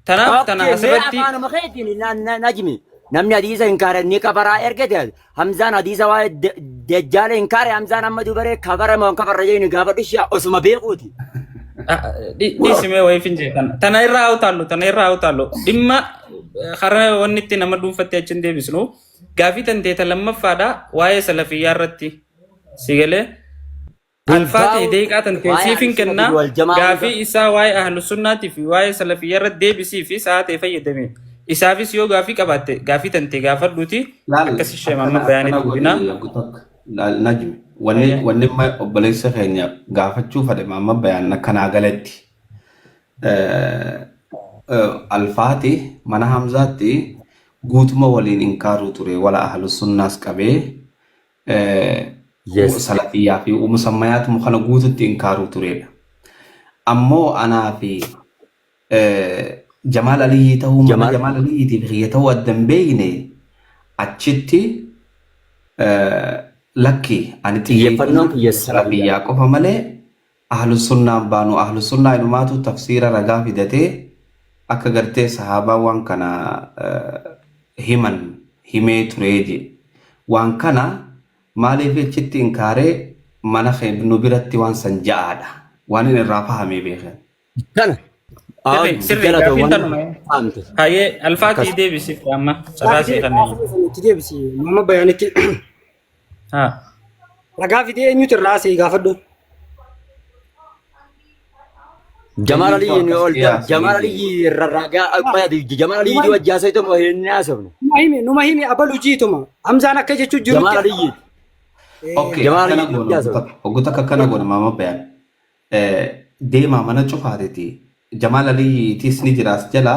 Speaker 1: Tanaaf tana
Speaker 3: Okay, mee
Speaker 1: asirratti
Speaker 3: afaanuma keetiin Najmi namni hadiisa hin kaare ni kafaraa ergate Hamzaan hadiisa waa'ee dajjaala hin kaare Hamzaan amma dubaree kafara moo hin kafarra jedhini gaafadhu ishee osuma beekuuti.
Speaker 1: Dhiisimee wayiif hin jee tana. Tana irraa haa utaallu, tana irraa haa utaallu. Dhimma karaa wanni itti nama dhuunfatti achi hin deebisnu. Gaafii tan teeta lammaffaadha waa'ee salafiyyaa irratti. Si galee? Alfaatih
Speaker 3: Hundaa'u
Speaker 1: deeqaa tan ta'e
Speaker 3: waa'ee
Speaker 1: siif hin
Speaker 3: ahlu sunnati
Speaker 1: kennaa
Speaker 3: wal jamaa hunda.
Speaker 1: gaafii isaa waa'ee ahlu sunnaatii fi waa'ee salafiyyaa irratti deebisii fi sa'aa ta'e fayyadame. Isaafis yoo gaafii qabaatte gaafii tan ta'e gaafadhuuti
Speaker 4: Laal
Speaker 1: akkasi sheema
Speaker 4: akkana
Speaker 1: amma
Speaker 4: akkana
Speaker 1: bayaanitti
Speaker 4: godhi
Speaker 1: gubinaa.
Speaker 4: yoggu takka. Laal Najmi wanni
Speaker 1: Ayyee.
Speaker 4: wanni amma obboleessa keenya gaafachuu fedhe amma bayaan akkanaa galetti. Alfaati mana Hamzaatti guutuma waliin inkaaruu ture wala ahlu sunnaas qabee
Speaker 3: Yes.
Speaker 4: Salafiyyaa fi musammayaatuma kana guututti inkaaruu turedha. Ammoo anaa fi Jamaal Aliyyii ta'uu mana
Speaker 3: Jamaal
Speaker 4: Jamaal Aliyyiitiif kiyya ta'uu adda hin beekne achitti lakki ani
Speaker 3: xiyyeeffannoon
Speaker 4: xiyyeeffannaan
Speaker 3: kiyya
Speaker 4: kiyya
Speaker 3: salafiyyaa.
Speaker 4: salafiyyaa qofa malee ahlu sunnaan baanu ahlu sunnaa inumaatu tafsiira ragaa fidatee akka gartee sahaabaa waan kana himan himee turee je. Waan kana maaliif achitti inkaaree mana kee nu biratti waan san ja'aadha. Waan inni irraa fahamee beekan.
Speaker 3: Kana
Speaker 1: Sirri sirri
Speaker 3: galatoon
Speaker 1: gaafiin
Speaker 3: waan
Speaker 1: tanuma.
Speaker 3: fahamte.
Speaker 1: Hayyee alfaatii
Speaker 3: Akkas.
Speaker 1: deebisiif amma carraa
Speaker 2: Ragaa
Speaker 1: sii
Speaker 2: fidee
Speaker 1: kanneen.
Speaker 2: itti deebisi. Mama bayaanitti.
Speaker 1: Haa.
Speaker 2: Ragaa fidee eenyutu irraa asii gaafadhu.
Speaker 3: Jamaal
Speaker 4: Eenyutu
Speaker 3: Aliyyi ni
Speaker 4: akkas
Speaker 3: ol
Speaker 4: dhiyaasanii
Speaker 3: Jamaal
Speaker 4: jee.
Speaker 3: Aliyyi ragaa Jamaal Aliyyi
Speaker 2: Numa
Speaker 3: wajjin haasa'e hin haasofne.
Speaker 2: himi numa himi abalu jiituma. Hamzaan akka jechuu
Speaker 3: Jamaal
Speaker 2: jirutti.
Speaker 3: Aliyyi
Speaker 4: Okay,
Speaker 3: Jamaal
Speaker 4: akkana
Speaker 3: Aliyyi
Speaker 4: goona
Speaker 3: wajjin haasofne.
Speaker 4: oggu takka akkana goona maama bayaan. Deemaa mana cufaatiti. Jamaal Aliyyiitis ni jira as jala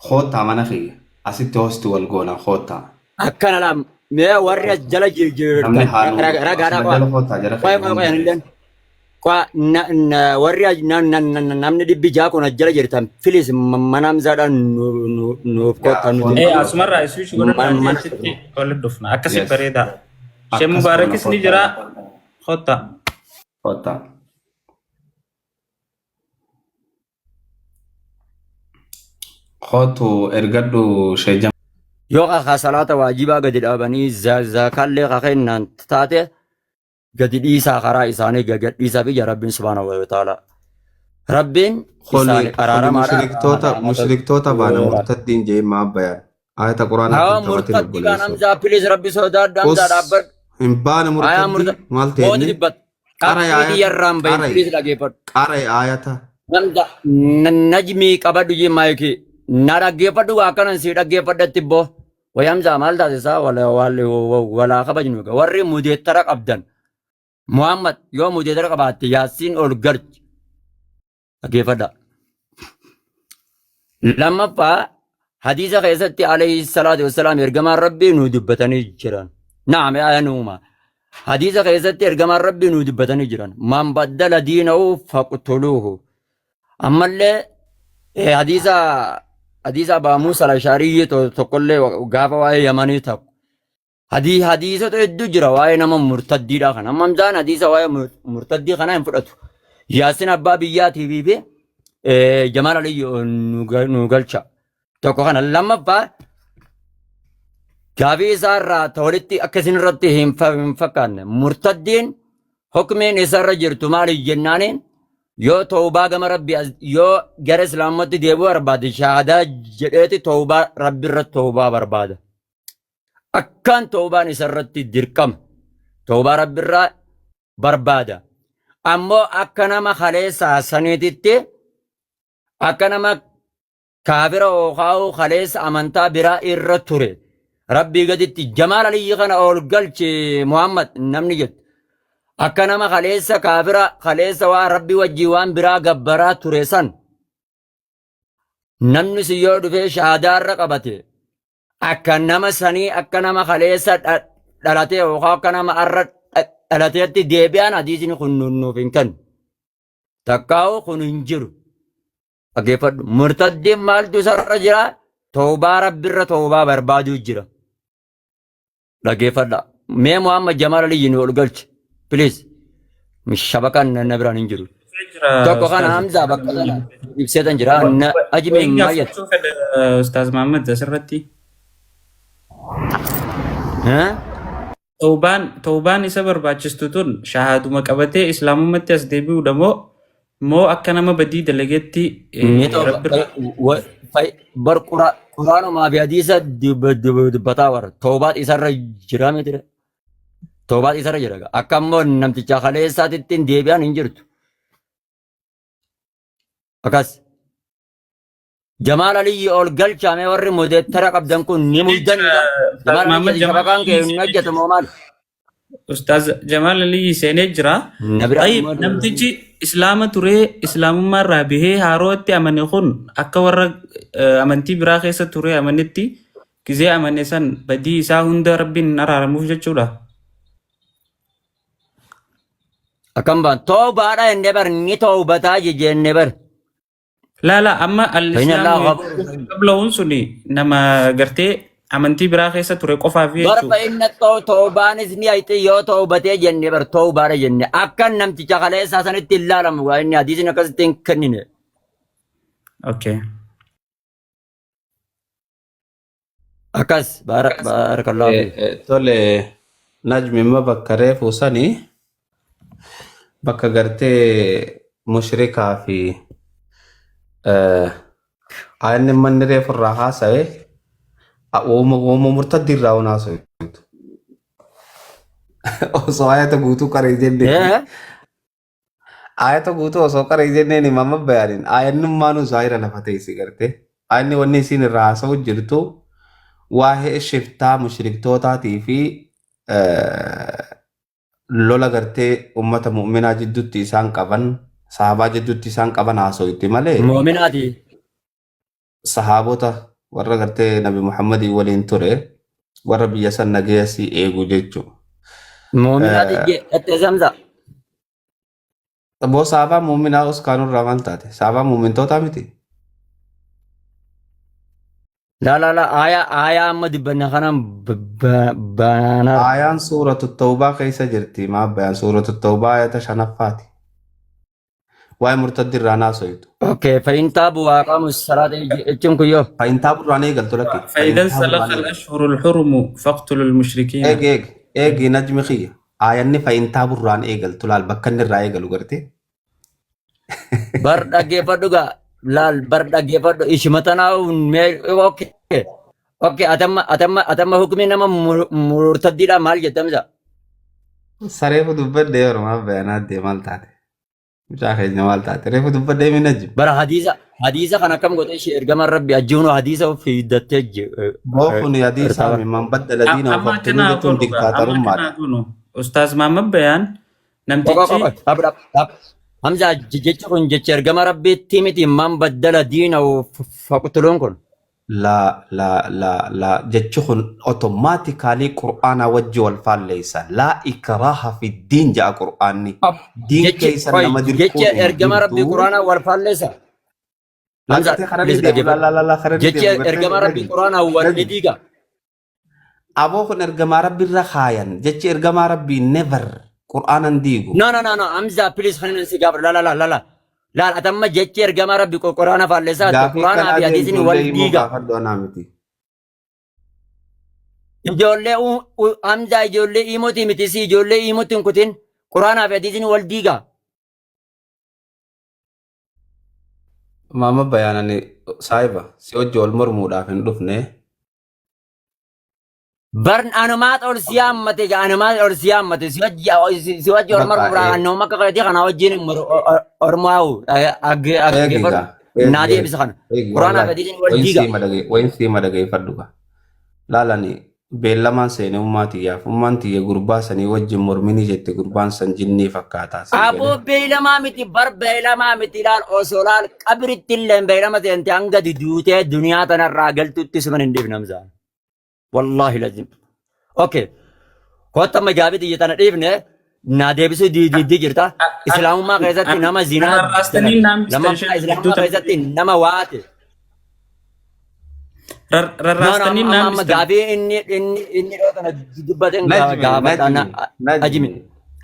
Speaker 4: koottaa mana kiyya. Asitti hosti wal goona koottaa.
Speaker 3: Akkana laa mee warri as jala
Speaker 4: Namni
Speaker 3: jirtan
Speaker 4: haa nuu dhufu.
Speaker 3: ragaadhaa
Speaker 4: Asuma
Speaker 3: qo'a.
Speaker 4: jala koottaa jara
Speaker 3: Qo'a
Speaker 4: keenya
Speaker 3: qo'a qo'a
Speaker 4: hundi
Speaker 3: illeen. Qo'a warri namni 600 kun as jala jirtan filis mana Hamzaadhaan nuuf
Speaker 4: Yaa
Speaker 3: koottaa nuti.
Speaker 1: Ee asumarraa isuu godhannaa
Speaker 3: Mana
Speaker 1: achitti walitti dhufna. Akkasi
Speaker 4: Yes.
Speaker 1: bareedaa. Shee
Speaker 4: Akkas goona
Speaker 1: Mubaarakis ni
Speaker 4: koottaa.
Speaker 1: jira. Koottaa.
Speaker 4: Koottaa. Kootu ergadhu shee Jamaal.
Speaker 3: Yoo ka salaata waajibaa gadi dhaabanii zakaallee ka kennan taate gadi dhiisaa karaa isaanii gadi dhiisaa fi Rabbiin subhaanahu wa ta'ala. Rabbiin
Speaker 4: Kuni
Speaker 3: isaanii
Speaker 4: kuni
Speaker 3: araaramaadha.
Speaker 4: mushriktoota mushriktoota baana murtaddiin jee maa bayaan. Ayata quraanaa
Speaker 3: Haa
Speaker 4: kun taphatin
Speaker 3: murtaddi baan
Speaker 4: obboleessoo.
Speaker 3: Hamzaa pilis Rabbi sodaadhu
Speaker 4: Us
Speaker 3: Hamzaa dhaabbadhu.
Speaker 4: hin baane
Speaker 3: Haa
Speaker 4: murtaddii
Speaker 3: murtaddi
Speaker 4: maal
Speaker 3: mooti
Speaker 4: teenne
Speaker 3: dubbat.
Speaker 4: qaray
Speaker 3: Qabxii
Speaker 4: ayata
Speaker 3: tiyyarraan bahin
Speaker 4: qaray
Speaker 3: pilis dhaggeeffadhu.
Speaker 4: qaray ayata
Speaker 3: Hamza najmii qabadhu jee maayikii. Na dhaggeeffadhu akkanan si dhaggeeffadhatti boo. Way Hamzaa maal taasisaa walaa kabajnu warri mudeettara qabdan. Muhammad yoo mudeettara qabaatte yaasiin ol galchi dhaggeeffadha. Lammaffaa hadiisa keessatti alayhi salaatu wassalaam ergamaan rabbii nu dubbatanii jiran. Naam yaa nuuma. Hadiisa keessatti ergamaan rabbii nu dubbatanii jiran. Man baddala diinahu faqtuluuhu. Ammallee hadiisa hadiisa Abaa Muusaa al-Ashaariyyi tokkollee gaafa waa'ee Yamanii tokko. Hadiisota hedduu jira waa'ee nama murtaddiidhaa kana. Amma Hamzaan hadiisa waa'ee murtaddii kanaa hin fudhatu. Yaasin abbaa biyyaa TV fi Jamaal Aliyyi nu galcha. Tokko kana lammaffaa gaafii isaa irraa ta walitti akka isin irratti hin fakkaanne murtaddiin hukmiin isarra jirtu maali jennaaniin yoo tawbaa gama rabbi yoo gara islaamumatti deebi'uu barbaade shaahadaa jedheeti tawbaa rabbi irratti tawbaa barbaada. Akkaan tawbaan isarratti dirqama. Tawbaa rabbi irraa barbaada. Ammoo akka nama kaleessaa saniititti akka nama kaafira yookaan kaleessa amantaa biraa irra ture rabbii gaditti Jamaal Aliyyi kana ol galche Muhammad namni jettu. Akka nama kaleessa kaafira kaleessa waa rabbi wajjii waan biraa gabbaraa ture san namni si yoo dhufee shahaadaa irra qabate akka nama sanii akka nama kaleessa dhalatee yookaan akka nama har'a dhalateetti deebi'an hadiisni kun nuuf hin kennu. Takkaa'u kun hin jiru. Dhaggeeffadhu. Murtaddiin maaltu isarra jira? Toobaa rabbirra toobaa barbaaduu jira. Dhaggeeffadha. Mee Muhammad Jamaal Aliyyi nu ol galchi. Please. Shabakaan na biraan hin jiru.
Speaker 1: Jira
Speaker 3: Tokko kana
Speaker 1: Ustaaz.
Speaker 3: Hamzaa bakka kana ibseetan jira. Ajmi
Speaker 1: Wayii
Speaker 3: maal jette?
Speaker 1: gaafachuu fedha Ustaaz Mahammad asirratti.
Speaker 3: Eh?
Speaker 1: Tawbaan isa barbaachistu tun shahaaduma qabatee islaamummaatti as deebi'uudha moo akka nama badii dalageetti
Speaker 3: Ni tawba
Speaker 1: Rabbirraa
Speaker 3: bar quraanumaa fi hadiisa dubbataa warra tawbaat isarra jira miti. Tawbaat isarra jira. Akka immoo namticha kaleessaatitti hin deebi'an hin jirtu. Akkas. Jamaal Aliyyi ol galchaame warri modeettara qabdan kun ni muddanidha.
Speaker 1: Ustaaz
Speaker 3: Jamaal
Speaker 1: Mahammad
Speaker 3: Aliyyi
Speaker 1: Jamaal
Speaker 3: shabaqaan kee
Speaker 1: Aliyyi
Speaker 3: hin
Speaker 1: seenee
Speaker 3: hojjetu
Speaker 1: jira.
Speaker 3: moo maal?
Speaker 1: Ustaaz Jamaal Aliyyi seenee jira.
Speaker 3: Na bira
Speaker 1: Tayyib
Speaker 3: ammoo
Speaker 1: namtichi islaama turee islaamummaa irraa bahee haarootti amane kun akka warra amantii biraa keessa turee amanetti gizee amane san badii isaa hunda rabbiin hin araaramuuf jechuudha.
Speaker 3: Akkam baan toobaadha jennee bar ni toobataa jennee bar.
Speaker 1: Laa laa amma
Speaker 3: Faina
Speaker 1: al-islaamu
Speaker 3: Allah
Speaker 1: yadkhulu
Speaker 3: ghafuurun
Speaker 1: qablahuun suni nama gartee amantii biraa keessa ture qofaaf
Speaker 3: Bar
Speaker 1: jechuudha.
Speaker 3: fa'inna toobaanis ni hayxi yoo toobatee jenne bar toobaadha jenne akka namticha kaleessaa sanitti hin laalamu waa inni hadiisni akkasitti hin kennine.
Speaker 1: Okay.
Speaker 3: Akkas baarakallahu fiik.
Speaker 4: Tole Najmi imma bakka reefu sani bakka gartee mushrikaa fi inni manni reefu irraa haasa'e uuma murtaddi irraa waan haasa'e. Osoo ayata guutuu qaree jennee
Speaker 3: Eh?
Speaker 4: Ayata guutuu osoo qaree jenneen himama bayaanin ayannummaanuu zaahira lafa teessi gartee. Ayanni wanni isiin irraa haasa'u jirtu waa'ee shiftaa mushriktootaatii fi lola gartee ummata mu'minaa jidduutti isaan qaban sahabaa jidduutti isaan qaban haasa'u malee
Speaker 3: Moominaati.
Speaker 4: Sahaabota warra gartee Nabi Muhammadii waliin ture warra biyya san nageenya si eegu jechuudha.
Speaker 3: Moominaati jette Zamza.
Speaker 4: Boo sahabaa mu'minaa uskaanurraa maal taate? Sahabaa mu'mintootaa miti?
Speaker 3: La la la aayaa aayaa amma dubbanna kanaan baanaara.
Speaker 4: Aayaan suuratu tawbaa keessa jirti maa bayaan suuratu tawbaa ayata shanaffaati. Waa'ee murtaddi irraa naasoytu.
Speaker 3: Okay, fa'in taabu waa qaamu salaata jechuun kun yoo.
Speaker 4: Fa'in taabu irraan eegaltu lakki.
Speaker 1: فإذا
Speaker 4: Fa'in taabu
Speaker 1: انسلخ
Speaker 4: irraan eegaltu.
Speaker 1: الأشهر الحرم فاقتلوا المشركين.
Speaker 4: Eegi eegi eegi najmi kiyya. Aayanni fa'in taabu irraan eegaltu laal bakka inni irraa eegalu gartee.
Speaker 3: Bar dhaggeeffadhu gaa laal bar dhaggeeffadhu ishuma tanaa mee okay okay atamma atamma atamma hukmi nama murtaddiidha maal jettamisa.
Speaker 4: Sareefu dubbadde yeroo maaf bayanaa deemaa maal taate? Mucaa keenya maal taate? Reefu dubbadde mi najmi.
Speaker 3: Bara hadiisa hadiisa kan akkam godhe ishee ergamaan rabbi ajjuunoo hadiisa fiiddattee
Speaker 4: Boo kun hadiisaa mi man baddala diina
Speaker 1: Amma
Speaker 4: faqtuluu
Speaker 1: akkanaa
Speaker 4: jechuun
Speaker 1: goonu gaa amma
Speaker 4: diktaatarummaadha.
Speaker 1: akkanaa goonu Ustaaz Mahammad Bayaan namtichi
Speaker 3: Hamza jechi kun jecha ergama rabbiitti miti man baddala diina faqtuluun kun.
Speaker 4: La la la la jechi kun automatically qur'aanaa wajji wal faalleessa. Laa ikraaha fi diin ja'a qur'aanni. Diin
Speaker 3: Jechi
Speaker 4: keessa
Speaker 3: qoy
Speaker 4: nama
Speaker 3: jecha
Speaker 4: dirquun hin
Speaker 3: ergama rabbii
Speaker 4: jirtu.
Speaker 3: quraanaa wal faalleessa. Hamza
Speaker 4: Lakkatee karaa
Speaker 3: please
Speaker 4: ni deemu la
Speaker 3: dhaggeeffadhu.
Speaker 4: la la la karaa ni
Speaker 3: Jechi
Speaker 4: deemu gartee
Speaker 3: ergama rabbii
Speaker 4: najmi
Speaker 3: quraanaa wal ni
Speaker 4: najmi.
Speaker 3: diiga.
Speaker 4: Aboo kun ergamaa rabbi irra kaayan jechi ergamaa rabbii never qur'aanan diigu.
Speaker 3: No no no no Hamza please kan si gaafadhu la la la la la. Laal atamma jechi ergama rabbi quraana faalleessaa
Speaker 4: Gaafii
Speaker 3: quraanaa
Speaker 4: akkanaa
Speaker 3: fi
Speaker 4: deemu
Speaker 3: hadiisni wal
Speaker 4: ijoollee immoo
Speaker 3: diiga.
Speaker 4: gaafadhu anaa miti.
Speaker 3: Ijoollee Hamzaa ijoollee iimotii miti si ijoollee iimotti hin kutin quraanaa fi hadiisni wal diiga.
Speaker 4: Maama bayaanani saahiba si hojii wal mormuudhaaf hin dhufne.
Speaker 3: Bar anumaat ol si yaammate gaa anumaat ol si yaammate si wajji si wajji orma
Speaker 4: Bakka
Speaker 3: irraa annooma akka keetii kana wajjin ormaa'u
Speaker 4: eegi
Speaker 3: dhaggeeffadhu
Speaker 4: gaa eegi
Speaker 3: naa
Speaker 4: eegi
Speaker 3: deebisa kana
Speaker 4: eegi
Speaker 3: quraanaa
Speaker 4: wallaahi
Speaker 3: fi hadiisni wal
Speaker 4: wayin
Speaker 3: diiga.
Speaker 4: siima dhagee wayin siima dhageeffadhu gaa laalani beellamaan seene ummaa tiyyaaf ummaan tiyya gurbaa sanii wajjin morminii jette gurbaan san jinnii fakkaataa sii
Speaker 3: Aboo
Speaker 4: galee.
Speaker 3: beeylamaa miti bar beeylamaa miti laal osoo laal qabritti illee beeylama seente hanga duutee duniyaa tanarraa galtutti suman hin dhiifne Hamzaa. Wallaahi lazim. Okay. Kottu amma gaabii xiyya tana dhiifne naa deebisuu diddii jirta. Islaamummaa keessatti nama zinaa
Speaker 1: Rarraastanii
Speaker 3: dalage.
Speaker 1: naan bistan
Speaker 3: Lammaffaa
Speaker 1: ishee
Speaker 3: islaamummaa
Speaker 1: gidduu
Speaker 3: keessatti nama waate. No, no,
Speaker 1: Rarraastanii
Speaker 3: amma
Speaker 1: naan
Speaker 3: amma
Speaker 1: bistan.
Speaker 3: gaabii inni inni inni dhoo tana dubbateen
Speaker 4: Najmi
Speaker 3: gaafadha.
Speaker 4: najmi
Speaker 3: Ajimi.
Speaker 4: najmi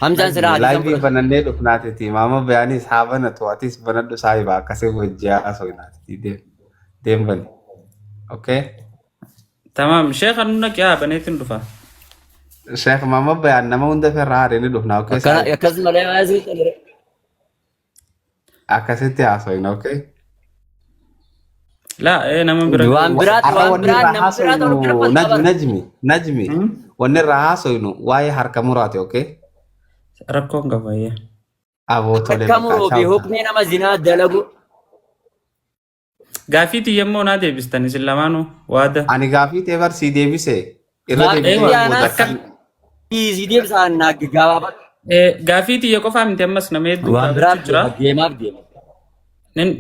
Speaker 3: Hamzaan silaa hadiisan
Speaker 4: Laayivii
Speaker 3: fudhatu.
Speaker 4: banannee dhufnaatiti. Maama bayaanis haa banatu atis banadhu saahiba akkasii wajji haasofnaatiti deem. Deem bani. Okay?
Speaker 1: Tamaam sheekha nu naqi haa baneetiin dhufa.
Speaker 4: Sheekh Maama bayaan nama hunda firraa haadhee ni dhufna. Okay
Speaker 3: Akkana
Speaker 4: saahiba.
Speaker 3: akkas malee maasii xumure.
Speaker 4: Akkasitti haasofna. Okay?
Speaker 1: Laa ee nama bira
Speaker 3: Waan biraati
Speaker 4: Har'a
Speaker 3: waan
Speaker 4: wanni
Speaker 3: biraa
Speaker 4: irraa
Speaker 3: nama biraatu
Speaker 4: haasofnu
Speaker 3: ol galfata
Speaker 4: najmi
Speaker 3: bara.
Speaker 4: najmi najmi wanni irraa haasofnu waa'ee harka muraati. Okay?
Speaker 1: Rakkoon qaba ee.
Speaker 4: Aboo tole
Speaker 3: Harka
Speaker 4: bakka
Speaker 3: muruu fi
Speaker 4: ciao.
Speaker 3: hukmii nama zinaa dalagu.
Speaker 1: Gaafii tiyya immoo naa deebistan isin lamaanuu waada.
Speaker 4: Ani gaafii tee bar sii deebise irra
Speaker 3: Gaafii
Speaker 4: deebitee
Speaker 1: Eewa
Speaker 3: tiyya anaa
Speaker 1: akka
Speaker 3: sii deebisaan naa gabaabaa.
Speaker 1: gaafii tiyya qofaa miti ammas nama hedduu
Speaker 3: Waan
Speaker 1: gaafachuu
Speaker 3: biraaf
Speaker 1: jira.
Speaker 3: deema deemaaf deema.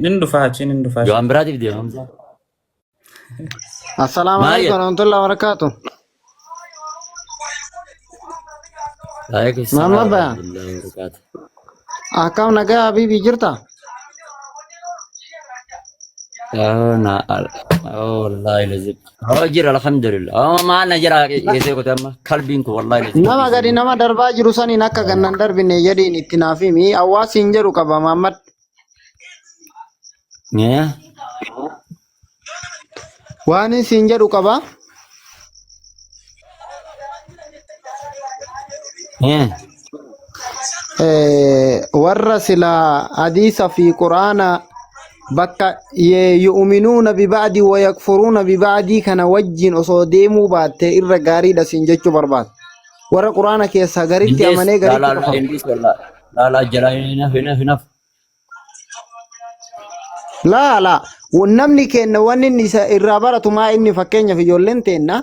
Speaker 1: Nin dhufa achi nin dhufa.
Speaker 3: Waan biraatiif deema Hamzaa.
Speaker 5: Assalamu
Speaker 3: Maal
Speaker 5: alaikum
Speaker 3: jedha?
Speaker 5: warahmatullahi wabarakatuh.
Speaker 3: Waalaikum salaam
Speaker 5: Muhammad Bayan,
Speaker 3: warahmatullahi wabarakatuh.
Speaker 5: akkam nagaa habibi jirta?
Speaker 3: Oh, na, oh, wallahi lazim. Oh, jira alhamdulillah. Oh, maal na jira eesee qote amma kalbiin kun wallahi lazim.
Speaker 5: Nama gadi nama darbaa jiru saniin akka gannan darbine jedhiin itti naaf himi. Hawaasi hin jedhu qaba Muhammad.
Speaker 3: Yeah.
Speaker 5: Waan inni siin jedhu qaba.
Speaker 3: Yeah.
Speaker 5: Warra silaa hadiisa fi quraana bakka yu'minuuna biba'di wa yakfuruuna biba'dii kana wajjin osoo deemuu baatte irra gaariidha siin jechuu barbaada. Warra quraana keessaa garitti
Speaker 3: Indees
Speaker 5: amanee
Speaker 3: la
Speaker 5: garitti
Speaker 3: la la
Speaker 5: kafaru.
Speaker 3: indees wallah la la jala hinaf hinaf hinaf.
Speaker 5: Laa laa namni kenna wanni inni isa irraa baratu maa inni fakkeenyaaf ijoolleen teenna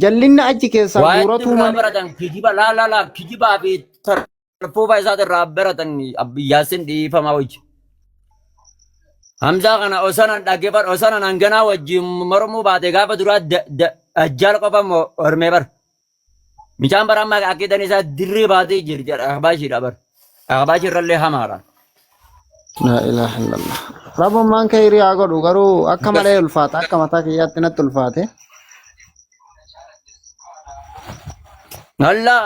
Speaker 5: jallinna achi keessaa
Speaker 3: Waa itti
Speaker 5: guuratuu
Speaker 3: irraa
Speaker 5: malee.
Speaker 3: baratan kijiba laa laa laa kijibaa fi tarfuufa isaati irraa baratan Yaasin dhiifamaa wajji. Hamzaa kana osanan dhaggeeffadhu osanan hanganaa wajjin mormuu baate gaafa duraa dajjaal qofa mormee bar. Micaan bara amma aqiidaan isaa dirree baatee jirti ahbaashiidha bar. Ahbaashii irrallee hamaadha.
Speaker 5: Laa ilaaha illallah. Rabbummaan khayrii haa godhu garuu akka malee ulfaata akka mataa kiyyaatti natti ulfaate.
Speaker 3: Alla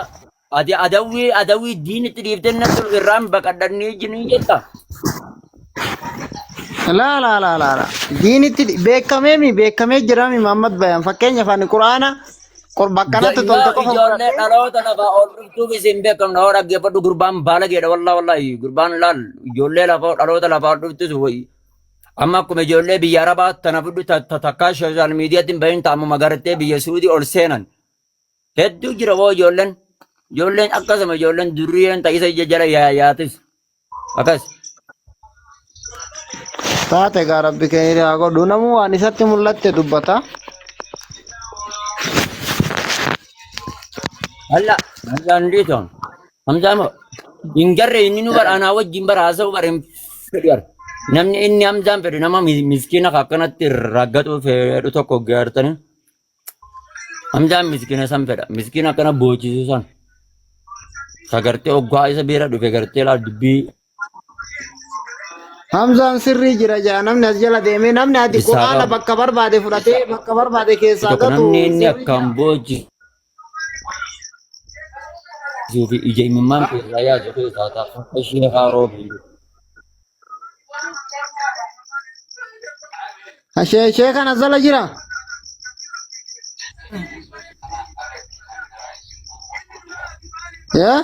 Speaker 3: ati adawwii adawwii diinitti dhiiftee natti irraan baqadhannii jinii jetta.
Speaker 5: Laa laa laa laa laa. Diinitti beekamee mi beekamee jira mi Muhammad Bayan fakkeenyaaf ani quraana bakka natti tolte
Speaker 3: Yoo
Speaker 5: qofa
Speaker 3: ijoollee
Speaker 5: fudhadhee
Speaker 3: dhaloota lafaa ol dhuftuuf isin beekamna hoo dhaggeeffadhu gurbaan baalageedha wallaa wallaahi gurbaan laal ijoollee lafaa dhaloota lafaa ol dhuftus wayi amma akkuma ijoollee biyya arabaa tana fudhu takkaa sooshaal miidiyaatti hin bahin ta'amuma gartee biyya suudii ol seenan hedduu jira hoo ijoolleen ijoolleen akkasuma ijoolleen durriyyeen ta'isa ija jala yaatis akkas.
Speaker 5: Taate gaa rabbi keenya haa godhu namuu waan isatti mul'atte dubbata.
Speaker 3: Alla Hamzaan dhiitoon Hamzaa moo hin garre inni nu bara anaa wajjin bara haasa'u bara hin fedhu bara. Namni inni Hamzaan fedhu nama miskiina akkanatti raggaxuu fedhu tokko gaartanii. Hamzaan miskiina san fedha. Miskiina akkana boochisu san. Ka gartee oggaa isa bira dhufe gartee laal dubbii
Speaker 5: Hamzaan sirrii jira jaa namni as jala deemee namni ati
Speaker 3: isaa
Speaker 5: quraana
Speaker 3: qabu.
Speaker 5: bakka barbaade fudhatee bakka barbaade keessaa
Speaker 3: Tokko
Speaker 5: gatu
Speaker 3: namni inni
Speaker 5: sirrii
Speaker 3: akkaan
Speaker 5: jira.
Speaker 3: boochisuu fi ija imimmaan keessaa yaasu keessaa ta'a. Akka ishee haaroo biyyu.
Speaker 5: Ishee ishee kana jala jira. Yaa?